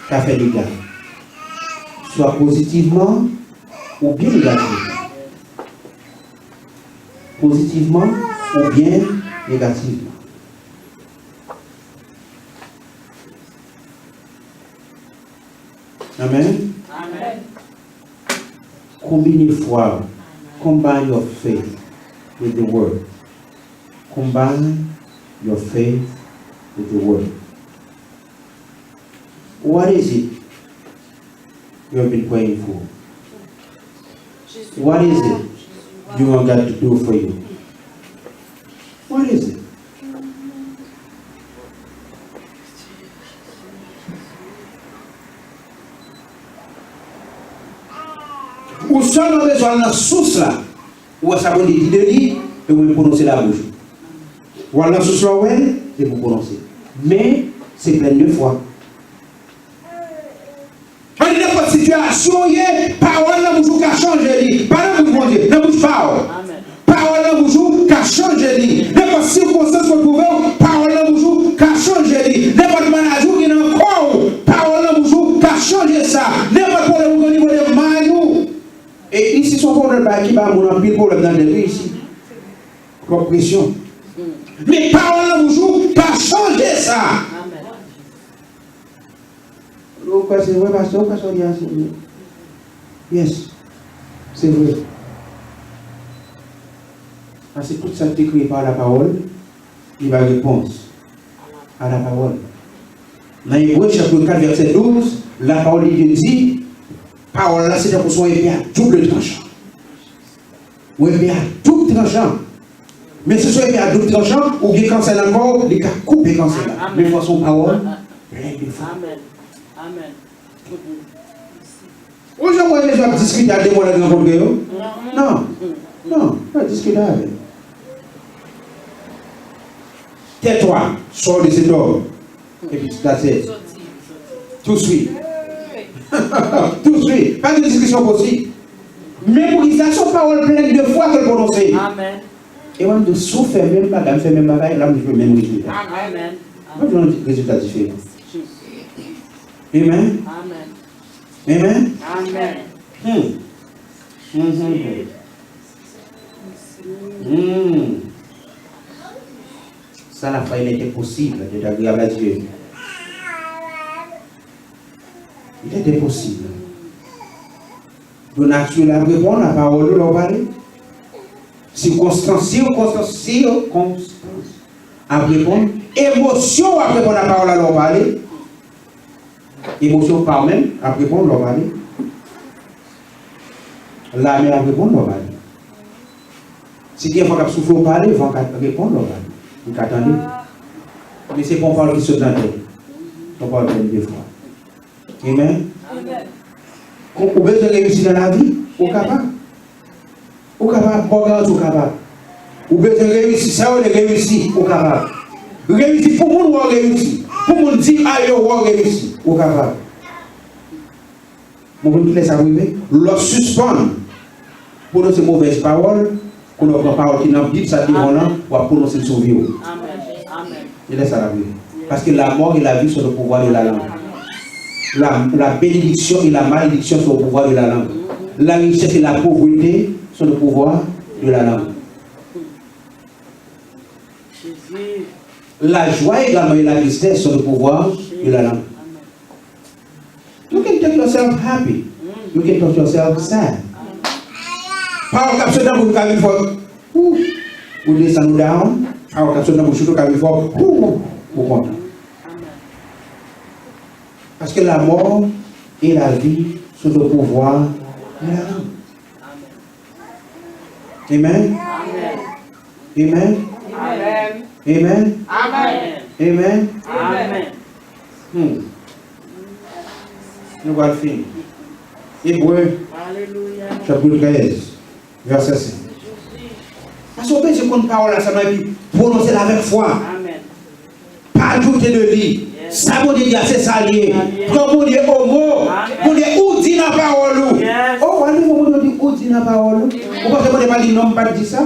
ka fè dega. Swa pozitivman oubyen negativman. Pozitivman oubyen negativman. Amen. Amen. Konbine fwa w. Combine your faith with the word. Combine your faith with the word. What is it you have been praying for? What is it you want God to do for you? What is it? Ou sèlman bezwen al nan sous la. Ou wè sa Bondye di de li, e ou menm pwononse l a bouch ou. Ou al nan sous la, ou wè l, epi ou pwononse. Men, se plèn de fwa. Ann nenpòt sitiyasyon w ye, pawòl nan bouch ou ka chanje li. Pa nan bouch Bondye, nan bouch pa w. Amèn. Pawòl nan bouch ou ka chanje li. Nenpòt sikonstans ou twouve w, pawòl nan bouch ou ka chanje li. Nenpòt maladi ou gen nan kò w, pawòl nan bouch ou ka chanje sa. Nenpòt pwoblèm ou gen o nivo de may ou. E isi se yon pwoblèm bagay ki ba moun anpil pwoblèm nan tèt wi isi. Twòp presyon. Men pawòl nan bouch ou ka chanje sa. Amèn. Ou kwè se vre, pastè? Ou kwè sa w di a se vre? Yes. Se vre. Paske tout sa ki te kreye pa lapawòl, li bay repons a lapawòl. Nan Ebre chapit kat vèsè douz, lapawòl de Dye di, pawòl la se tankou se yon epe a doub tranchan. Yon epe a doub tranchan. Men si se yon epe a doub tranchan, ou gen kansè nan kò w, li ka koupe kansè la. Men fò se yon pawòl plen de fwa. Amèn. Amèn. Ou janm wè Jezi ap diskite ak demon lè l rankontre yo? Non. Non. Pa diskite avè l. Tètwa, sort de cet homme. Epi that's it. Touswit. Touswit. Pa gen diskisyon posib. Men poukisa se yon pawòl plen de fwa ke l pwononse? Amèn. E mwen, m di, si w fè menm bagay, m fè menm bagay, l ap jwenn menm rezilta. Amèn. Mwen jwenn rezilta diferan. Amen. Amen. Amen. Amen. Hmm. Hmm, hmm, hmm. Hmm. Ça, la foi, il était possible d'être agréable à Dieu. Il était possible. Donatien ap reponn a pawòl ou lè w pale. Sikonstans, sikonstans, sikonstans ap reponn. Emosyon w ap reponn a pawòl la lè w pale. Emosyon pa w menm ap reponn lè w pale. Lamè ap reponn lè w pale. Si gen van k ap soufle w pale, van ka reponn lè w pale. Ou ka tande. Men se pa yon pawòl ki sot nan tèt. Se yon pawòl plen de fwa. Amen. Amen. Kon ou bezwen reyisi nan lavi, ou kapab. Ou kapab, bon garanti ou kapab. Ou bezwen reyisi, sa yo rele reyisi, ou kapab. Reyisi pou moun wè w reyisi. Pou moun di a yo wè w reyisi, ou kapab. Mwen konn kilè sa rive. Lè w sispann pwononse movèz pawòl, kounye a w pran pawòl ki nan Bib sa devan w lan, w ap pwononse l sou vi w. Amen. Amen. E lè sa l ap rive. Parce que la mort et la vie sont au pouvoir de la langue. La, la bénédiction et la malédiction sont au pouvoir de la langue. La richesse et la pauvreté sont au pouvoir de la langue. La joie également et la tristesse sont au pouvoir de la langue. You can talk yourself happy. You can talk yourself sad. Pawòl k ap sot nan bouch ou ka vin fò. Ou, ou desann ou down. Pawòl k ap sot nan bouch ou ka vin fò. Ou, ou kontan. Parce que la mort et la vie sont au pouvoir de la langue. Amen. Amen. Amen. Amen. Amen. Hmm. Nou pral fini. Ebre, chapit trèz, vèsè senk. Paske w bezwen konn pawòl la sèlman epi pwononse l avèk fwa. Amen. Pa doute de li. Sa Bondye di a, se sa l ye. Pran Bondye o mo. Bondye, ou di nan pawòl ou. O, w al rive Bondye, ou di, ou di nan pawòl ou. Ou panse Bondye pa di non, m pa t di sa?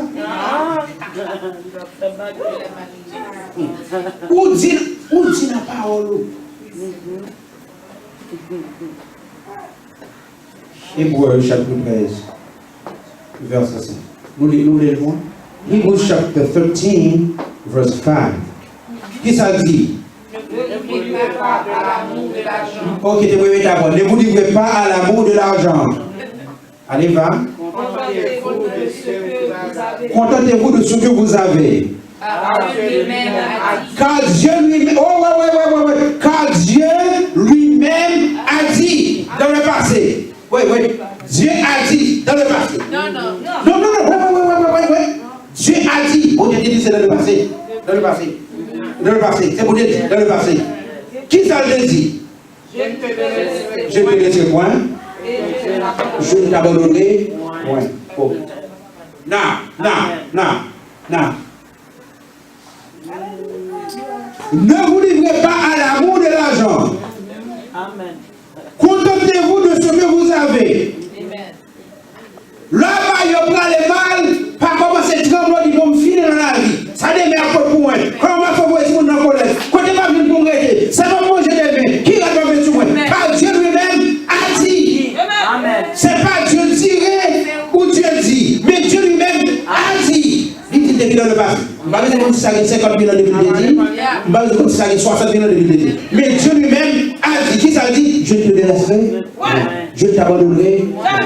Ou di, ou di nan pawòl ou. Ebre chapit trèz, vèsè senk. Nou li, nou li l pou mwen. Hebrews chapter thirteen, verse five. Kisa l di? Ne vous livrez pas à l'amour de l'argent. Ok, te mwen mete apre. Ne vous livrez pas à l'amour de l'argent. Allez, va. Contentez-vous de ce que vous avez. Contentez-vous de ce que vous avez. Car Dieu lui-même a dit. Car Dieu lui-même, oh, ouais, ouais, ouais, ouais, ouais. Car Dieu lui-même a dit dans le passé. Oui, oui. Dieu a dit dans le passé. Non, non, non. Non, non, non, ouais, ouais, ouais. Dieu a dit. Bondye te di se dans le passé. Dans le passé. Dans le passé. Se Bondye di, dans le passé. Kisa l te di? Je ne te laisserai point. Je ne t'abandonnerai point. Oh. Now, now, now, now. Ne vous livrez pas à l'amour de l'argent. Amen. Contentez-vous de ce que vous avez. Amen. Lè bagay yo prale mal, pa kòmanse tranble, di, "Bon, m fini nan lavi. Sa demen ap pot pou mwen. Kòman m ap fè pou voye timoun nan kolèj? Kote m ap jwenn pou m rete? Sa m ap manje demen? Ki rad m ap met sou mwen?" Car Dieu lui-même a dit. Amen. C'est pas Dieu dirait ou Dieu dit, mais Dieu lui-même a dit. Li di depi nan lepase. M pa bezwen konn si sa gen senkant mil an depi l te di. M pa bezwen konn si sa gen swasant mil an depi l te di. Men Dye li menm a di, kisa l di? Je te laisserai, je t'abandonnerai.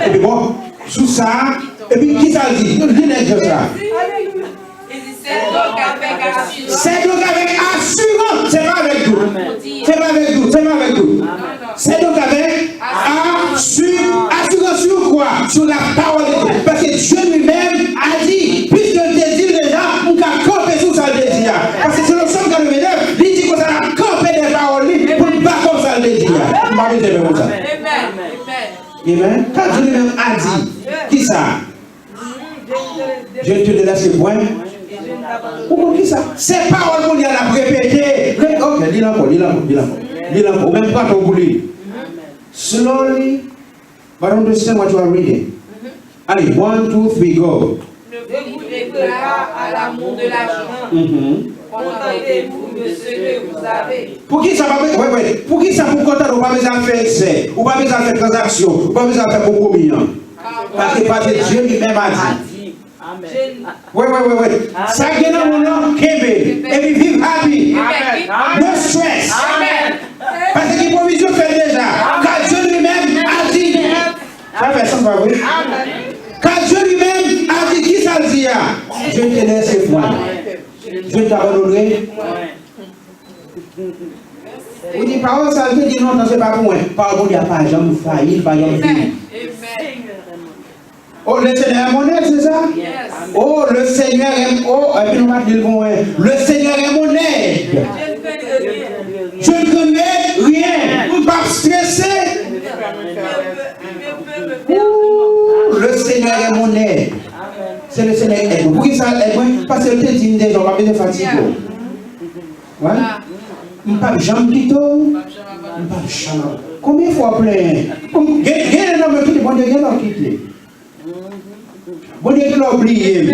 Epi bon, sou sa, epi kisa l di? Li nèg jan sa. C'est donc avec assurance, c'est pas avec doute. C'est pas avec doute, c'est pas avec doute. C'est donc avec assu-, assurance sur quoi? Sur la parole de Dieu. Parce que Dieu lui-même Amen. Ka Dye li menm a di, kisa? Je ne te laisserai point. Ou konn kisa? Se pawòl Bondye a l ap repete. Re- Ok, li l ankò, li l ankò, li l ankò. Li l ankò. Ou menm pran tan pou li. Slowly, but understand what you are reading. Allez, one, two, three, go. Ne vous livrez pas à l'amour de l'argent. Mhm. Contentez-vous de ce que vous avez. Poukisa pa bezwen, wè, wè. Poukisa pou kontante ou pa bezwen al fè eksè, ou pa bezwen al fè tranzaksyon, ou pa bezwen al fè konpwomi an? Paske, paske Dye li menm a di. Wè, wè, wè, wè. Sa gen nan mond lan, kenbe. Epi viv happy. No stress. Paske gen pwovizyon fèt deja. Ka Dye li menm a di. Sa fè sans, pa vre? Ka Dye li menm a di, kisa l di a? Je ne te laisserai point. Je ne t'abandonnerai. Ou di, pawòl sa l te di lontan, se pa pou mwen. Pawòl Bondye a pa janm fayi, li pa janm fini. Oh, le Seigneur est mon aide, c'est ça? Oh, le Seigneur est, oh, epi nou pa t li l pou mwen. Le Seigneur est mon aide. Je ne craindrai rien. M p ap strese. Ooh, le Seigneur est mon aide. Se le Seigneur ki èd mwen. Poukisa l èd mwen? Paske l te di m deja, w pa bezwen fatige w. Wè? M p ap janm kite w. M p ap janm. Konbyen fwa w plenyen? Konm-, gen, gen lè nan mwen kite, Bondye gen lè w kite. Bondye gen lè w bliye m.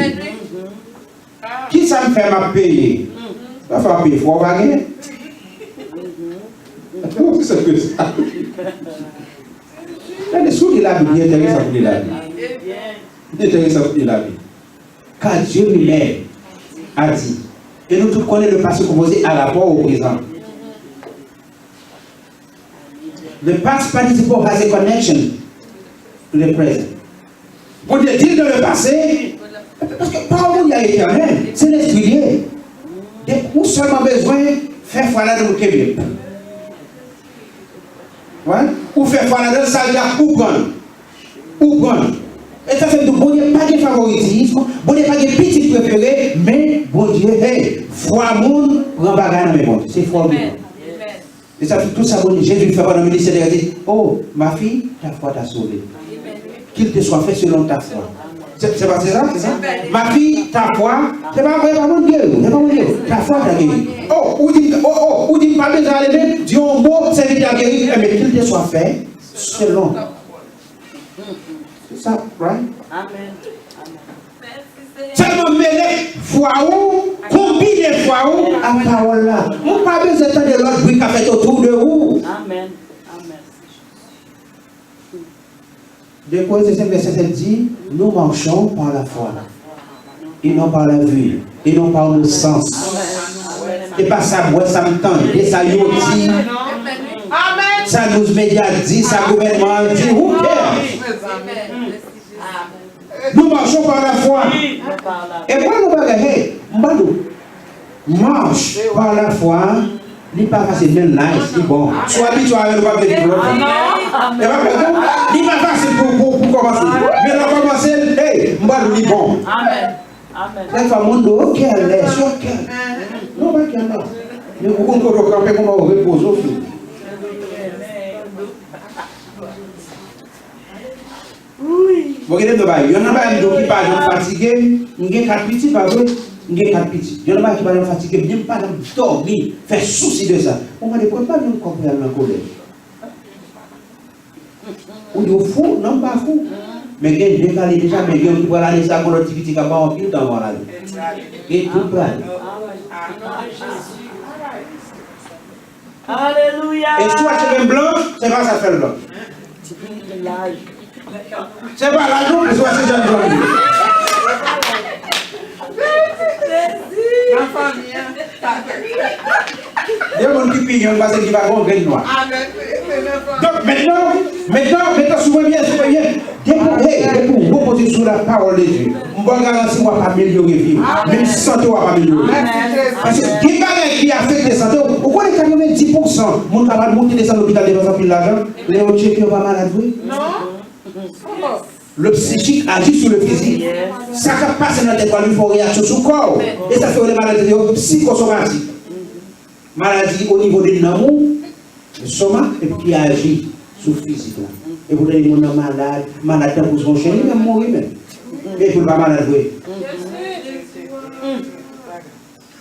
Kisa m fè m ap peye? Pafwa w ap peye fwa w pa gen. Osi senp ke sa. Gade, si w li Labib, li enteresan pou li Labib. Li enteresan pou li Labib. Ka Dye li menm a di. E nou tout konnen le passé composé à l'apport au présent. The past participle has a connection to the present. Bondye di l dans le passé, paske pawòl Bondye a etènèl, se lespri li ye. Donk, ou sèlman bezwen fè fwa ladan l, ou kenbe l. Wè? Ou fè fwa ladan l, sa l di a, ou pran l. Ou pran l. E sa fè m di w, Bondye pa gen favoritism, Bondye pa gen pitit prefere, men Bondye, hey, fwa moun pran bagay nan men Bondye. Se fwa w li pran. E sa, tout sa Bondye, Jezi fè pandan ministè li a, di, oh, ma fille, ta foi t'a sauvée. Qu'il te soit fait selon ta foi. Se, se pa se sa? Se sa? Ma fille, ta foi, se pa, se pa moun geri w, se pa moun geri w. Ta foi t'a guéri. Oh, ou di, oh, oh, ou di m pa bezwen ale, men di yon mo, sèvitè a geri. Enben, qu'il te soit fait selon. Se sa, right? Amen. Sèlman mele fwa ou, konbine fwa ou ak pawòl la. Ou pa bezwen tande lòt bri k ap fèt otou de ou. Amen. Amen. De Korentyen senk vèsè sèt di, nous marchons par la foi et non par la vue, et non par nos sens. Se pa sa m wè, sa m tande, sa yo di, sa news media di, sa gouvènman an di, who cares? Nous marchons par la foi. E mwen, nou bagay, hey, m ba nou. Marche par la foi, li pa fasil, men nice, li bon. Si w abitye avè l, ou p ap vin pou lòt. E pa vre, non? Li pa fasil pou, pou, pou kòmanse. Men lè w kòmanse l, hey, m ba nou, li bon. Amen. Amen. Dèfwa, moun di, ok, lè, si ok. Non, pa kè la. Men ou konn kote w kanpe, kòman w repoze w sou li. Bon, gade m nan bagay. Youn nan bagay m di w ki pa janm fatige m, m gen kat pitit, pa vre? M gen kat pitit. Youn nan bagay ki pa janm fatige m, ni m pa janm dòmi, fè sousi de sa. Ou mande, "Papa, m pa jwenn kòb pou y al nan kolèj." Ou di, "Ou fou?" Non, m pa fou. Men gen de k ale deja, men gen youn ki pral ale, sa gon lòt ti pitit k ap ba w anpil tan anvan w ale. Gen tout prale. Alelouya! E si w wè cheve m blan, se pa sa k fè l blan. Laj. Se pa laj non, men si w wè se jèn blan li ye. Nan fanmi an. Gen moun ki pi yonn pase ki pa gen yon grenn nwa. Donk, mentnan, mentnan, mentnan, sou mwen byen, sou mwen byen. Depi, hey, depi w repoze sou la parole de Dieu, m ba w garanti w ap amelyore vi w. Menm sante w ap amelyore. Paske gen bagay ki afekte sante w. Ou konnen katrevenndis pousan moun k ap al monte desann lopital depanse anpil lajan, lè yo tcheke yo pa malad vre. Le psychique agit sur le physique. Sa k ap pase nan tèt ou a, li fè yon reyaksyon sou kò w. E sa fè yo rele maladi yo psikosomatik. Maladi o nivo de nanm ou, lestomak, epi ki aji sou fizik la. Epi w tande moun nan malad, malad tankou se yon chen, li menm mouri menm. Epi l pa malad vre.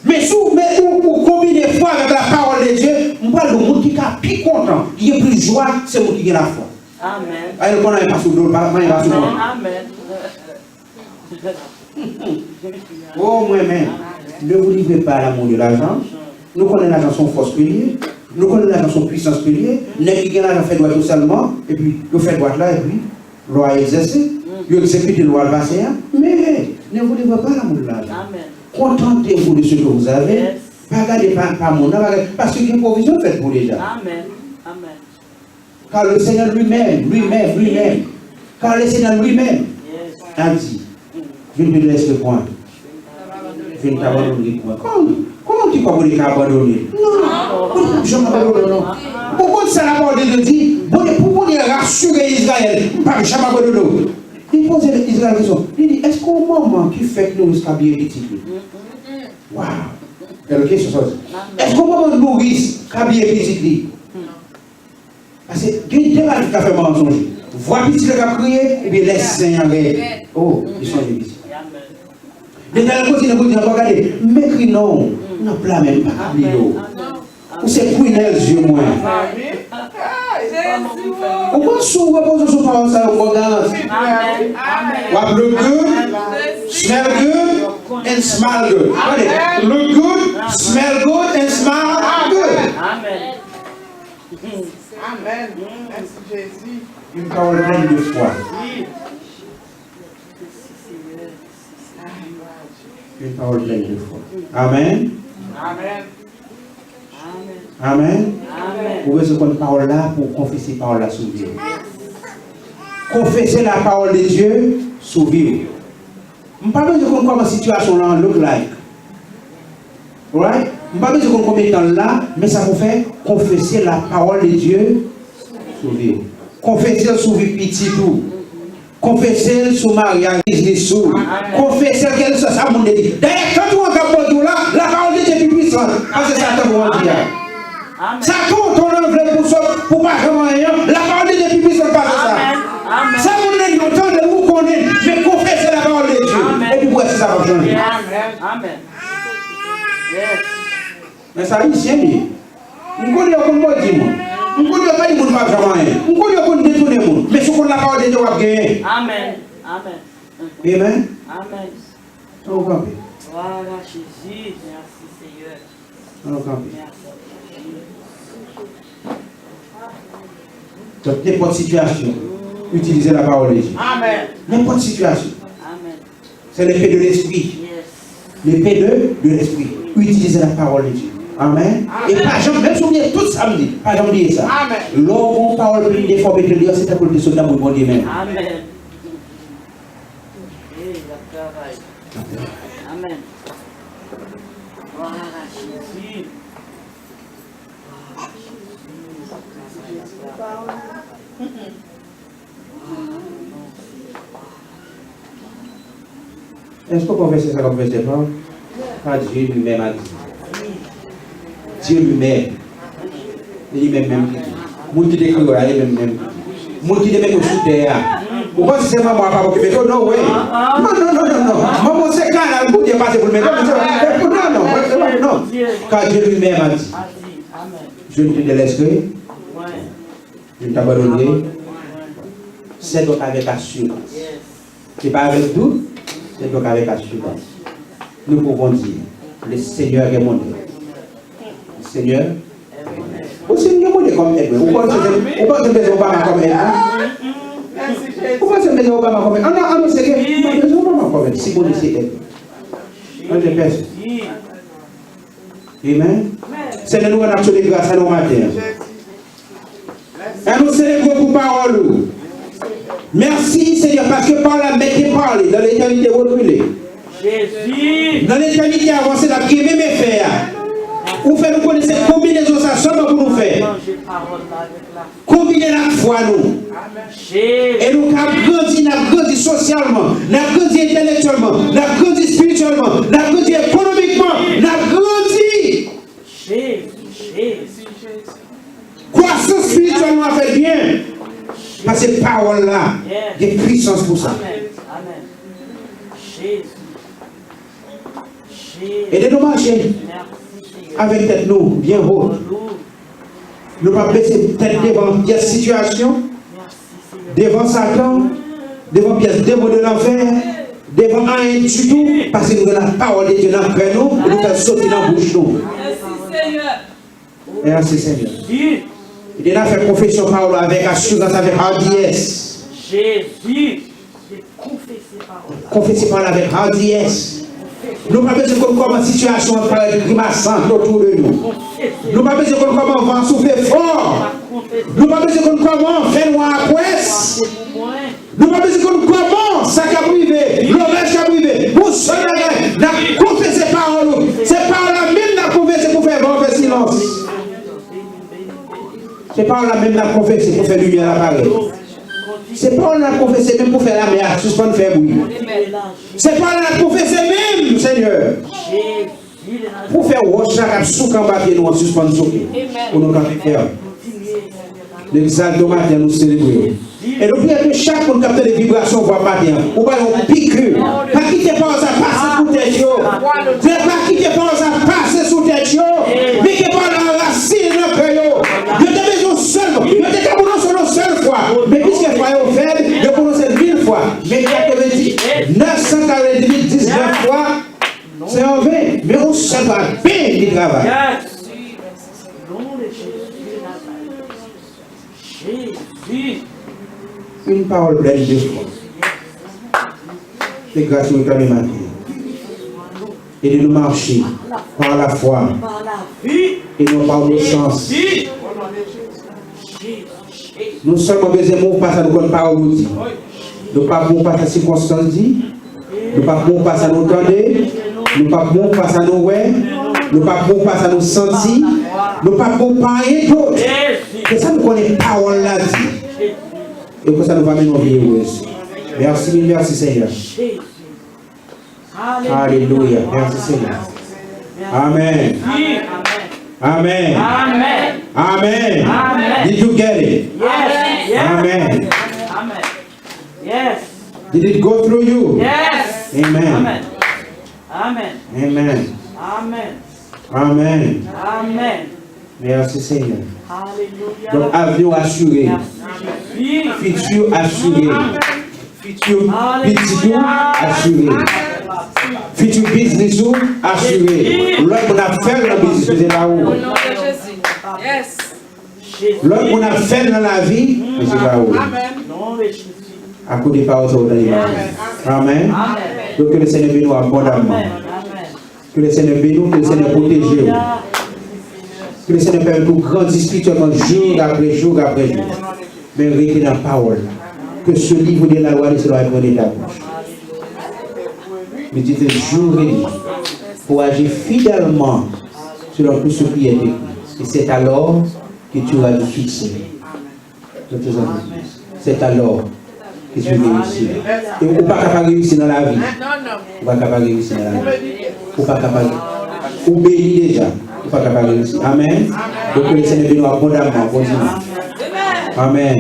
Men si w, men ou, ou konbine fwa avèk la parole de Dieu, m pral di w, moun ki ka pi kontan, ki gen plis jwa, se moun ki gen lafwa. Amèn. Ayo, konnen pa sou do, pa, pa sou do. Amèn. Oh, mwen menm, ne vous livrez pas à l'amour de l'argent. Nou konnen lajan se yon fòs ke l ye. Nou konnen lajan se yon pwisans ke l ye. Nèg ki gen lajan fè dwèt yo sèlman, epi yo fè dwèt la, epi lwa a egzèse. Yo egzekite lwa l pase a. Men, ne vous livrez pas à l'amour de l'argent. Amèn. Contentez-vous de ce que vous avez. Yes. Pa gade pa, pa moun nan, pa gade, paske gen pwovizyon fèt pou deja. Amèn. Amèn. Car le Seigneur lui-même, lui-même, lui-même, car le Seigneur lui-même a dit, je ne te laisserai point, je ne t'abandonnerai point. Kòman, kòman ti kòb ou ka abandone? Non, Bondye p ap janm abandone w, non. Ou konn sa la parole de Dieu di? Bondye, pou Bondye rasire Izrayèl, m p ap janm abandone w. Li poze Izrayèl kesyon. Li di, èske yon manman ki fèk nouri eskabiye pitit li? Waw! Bèl kesyon sa w di. Èske yon manman nouris ka bliye pitit li? Paske gen de bagay ki ka fè manman sonje. Vwa pitit la k ap kriye, oubyen lè zen an rèd. Oh, li sonje pitit. Letènèl kontinye pou l di ankò, gade, m ekri non w nan pla men m, m pa ka bliye w. Ou se prunelle zye mwen. Ou konn si w repoze w sou pawòl sa yo, m ba w garanti. W ap look good, smell good, and smile good. Gade, look good, smell good, and smile good. Amèn. Mèsi, Jezi. Une parole pleine de foi. Une parole pleine de foi. Amèn. Amèn. Amèn. Ou bezwen konn pawòl la pou w konfese pawòl la sou vi w. Konfese la parole de Dieu sou vi w. M pa bezwen konn kòman sitiyasyon w lan look like. Right? M pa bezwen konn konbyen tan l la, men sa pou fè, konfese la parole de Dieu sou vi w. Konfese l sou vi pitit ou. Konfese l sou maryaj, biznis ou. Konfese l kèlkeswa sa moun te di. Dayè, tante ou an k ap di w la, la parole de Dieu pi pwisan pase sa tante ou an di a. Sa tonton an vle pou sòt, pou pa janm anyen an, la parole de Dieu pi pwisan pase sa. Sa moun nan di w tande, ou konnen, men konfese la parole de Dieu. Epi w wè si sa p ap chanje. Amèn. Men sa ayisyen li ye. M konnen yo konn modi moun. M konnen yo pa di moun pa janm anyen. M konnen yo konn detounen moun. Men si w konn la parole de Dieu, w ap genyen. Amèn. Amèn. Amen. Amèn. An nou kanpe. Glwa a Jezi. Mèsi, Seyè. An nou kanpe. Mèsi, Jezi. Donk, nenpòt sitiyasyon, itilize la parole de Dieu. Amèn. Nenpòt sitiyasyon. Amèn. C'est l'épée de l'esprit. Yes. L'épée de, de l'esprit. Utiliser la parole de Dieu. Amen. E pa janm, menm si w bliye tout sa m di, pa janm bliye sa. Amen. Lè w gen yon pawòl plen de fò, mete l deyò, se tankou l te sot nan bout Bondye menm. Amen. Ey, l ap travay. Amen. Glwa a Jezi. Glwa a Jezi. L ap travay, l ap travay. Èske w konfese sa k ap fè sèpan? Car Dieu lui-même a dit. Dieu lui-même. E li menm menm ki di. Moun ki te kreye w la, li menm menm ki di. Moun ki te mete w sou tè a. Ou panse se manman w a papa w ki mete w? No way. Non, non, non, non, non. Manman w se kanal Bondye pase pou l mete w. Non, non, non, non. Car Dieu lui-même a dit. Je ne te délaisserai. Je ne t'abandonnerai. C'est donc avec assurance. Se pa avèk dout, c'est donc avec assurance. Nous pouvons dire, le Seigneur est mon aide. Le Seigneur. Ou si m gen Bondye kòm èd mwen, ou panse, ou panse m bezwen Obama kòm èd mwen? Ou panse m bezwen Obama kòm èd? An, an, an nou serye, m pa bezwen Obama kòm èd. Si Bondye se èd mwen. Mwen gen pèsòn. Amen. Senyè, nou rann aksyon de gras a nou maten an. An nou selebre w pou pawòl ou. Mèsi, Senyè, paske pawòl la mèt te pale dans l'éternité reculée. Dans l'éternité avancée, n ap gen menm efè a. Ou fè nou konnen se konbinezon sa sèlman pou nou fè. Konbine l ak fwa nou. E nou ka grandi, n ap grandi sosyalman, n ap grandi entèlektyèlman, n ap grandi espirityèlman, n ap grandi ekonomikman, n ap grandi. Kwasans espirityèl nou ap fèt byen. Paske pa pou sa. Ede nou mache avèk tèt nou byen wo. Nou p ap bese tèt devan pyès sitiyasyon, devan Satan, devan pyès demon de lanfè, devan anyen ditou, paske nou gen lapawòl de Dye nan kè nou, e nou fè l soti nan bouch nou. Mèsi, Senyè. Li te nan fè konfesyon pawòl avèk asirans, avèk hadiyès. Konfese pawòl avèk hadiyès. Nou pa bezwen konn kòman sitiyasyon an parèt grimasan otou de nou. Nou pa bezwen konn kòman van an soufle fò. Nou pa bezwen konn kòman fènwa a pwès. Nou pa bezwen konn kòman sa k ap rive, loraj k ap rive. Yon sèl bagay, n ap konfese pawòl ou. Se pawòl la menm n ap konfese pou fè van an fè silans. Se pawòl la menm n ap konfese pou fè limyè la parèt. Se pawòl n ap konfese menm pou fè lamè a sispann fè bri. Se pawòl la n ap konfese menm, Senyè, pou fè wòch la k ap souke anba pye nou an sispann souke. Pou nou kanpe fèm. Nou egzalte w maten an, nou selebre w. E nou priye ke chak moun k ap tande vibrasyon vwa maten an, ou ba yo yon piki. Pa kite pawòl sa pase sou tèt yo. Senyè, pa kite pawòl sa pase sou tèt yo. Men ke pawòl la anrasinen nan kè yo. Yo te bezwen yon sèl, yo te ka pwononse yon sèl fwa. Men piske fwa yo fèb, yo pwononse l mil fwa. Men katrevendis, nèf san katrevendis fwa, se an ven. Men yon sèl fwa, byen li travay. Yon pawòl plèn de fwa. Se gras nou reklame maten. Ede nou mache pa lafwa e non pa obeyisans. Nou sèlman bezwen move pa sa nou konn pawòl ou di. Nou pa move pa sa sikonstans di. Nou p ap bon pa sa nou tande, nou p ap bon pa sa nou wè, nou p ap bon pa sa nou santi, nou p ap bon pa anyen dòt ke sa nou konnen pawòl la di. E konsa nou va mennen yon vi erez. Mèsi, mil mèsi, Senyè. Alelouya. Mèsi, Senyè. Amèn. Amèn. Amèn. Did you get it? Amèn. Yes. Did it go through you? Yes. Amen. Amen. Amen. Amen. Amen. Amen. Amen. Merci, Seigneur. Hallelujah. Donk, avni w asire. Merci, Jésus. Fitir asire. Amen. Fitir pitit ou asire. Fitir biznis ou asire. Lòt moun ap fè l nan biznis, men se pa ou. Yes. Lòt moun ap fè l nan lavi, men se pa ou. Amen. Akote pawòl sa ou tande maten. Amen. Donk, ke le Senyè beni w abondamman. Ke le Senyè beni w, ke le Senyè pwoteje w. Ke le Senyè pèmèt ou grandi espirityèlman jou apre jou apre jou. Men rete nan pawòl la. Que ce livre de la loi ne s'éloigne point de ta bouche. Médite jour et nuit pour agir fidèlement selon tout ce qui est écrit. Et c'est alors que tu auras du succès dans tes entreprises. C'est alors que tu réussiras. E ou pa ka pa reyisi nan lavi. Ou pa ka pa reyisi nan lavi. Ou pa ka pa. Ou beni deja. Ou pa ka pa reyisi. Amen. Donk, ke le Senyè beni w abondamman. Bon dimanch. Amen.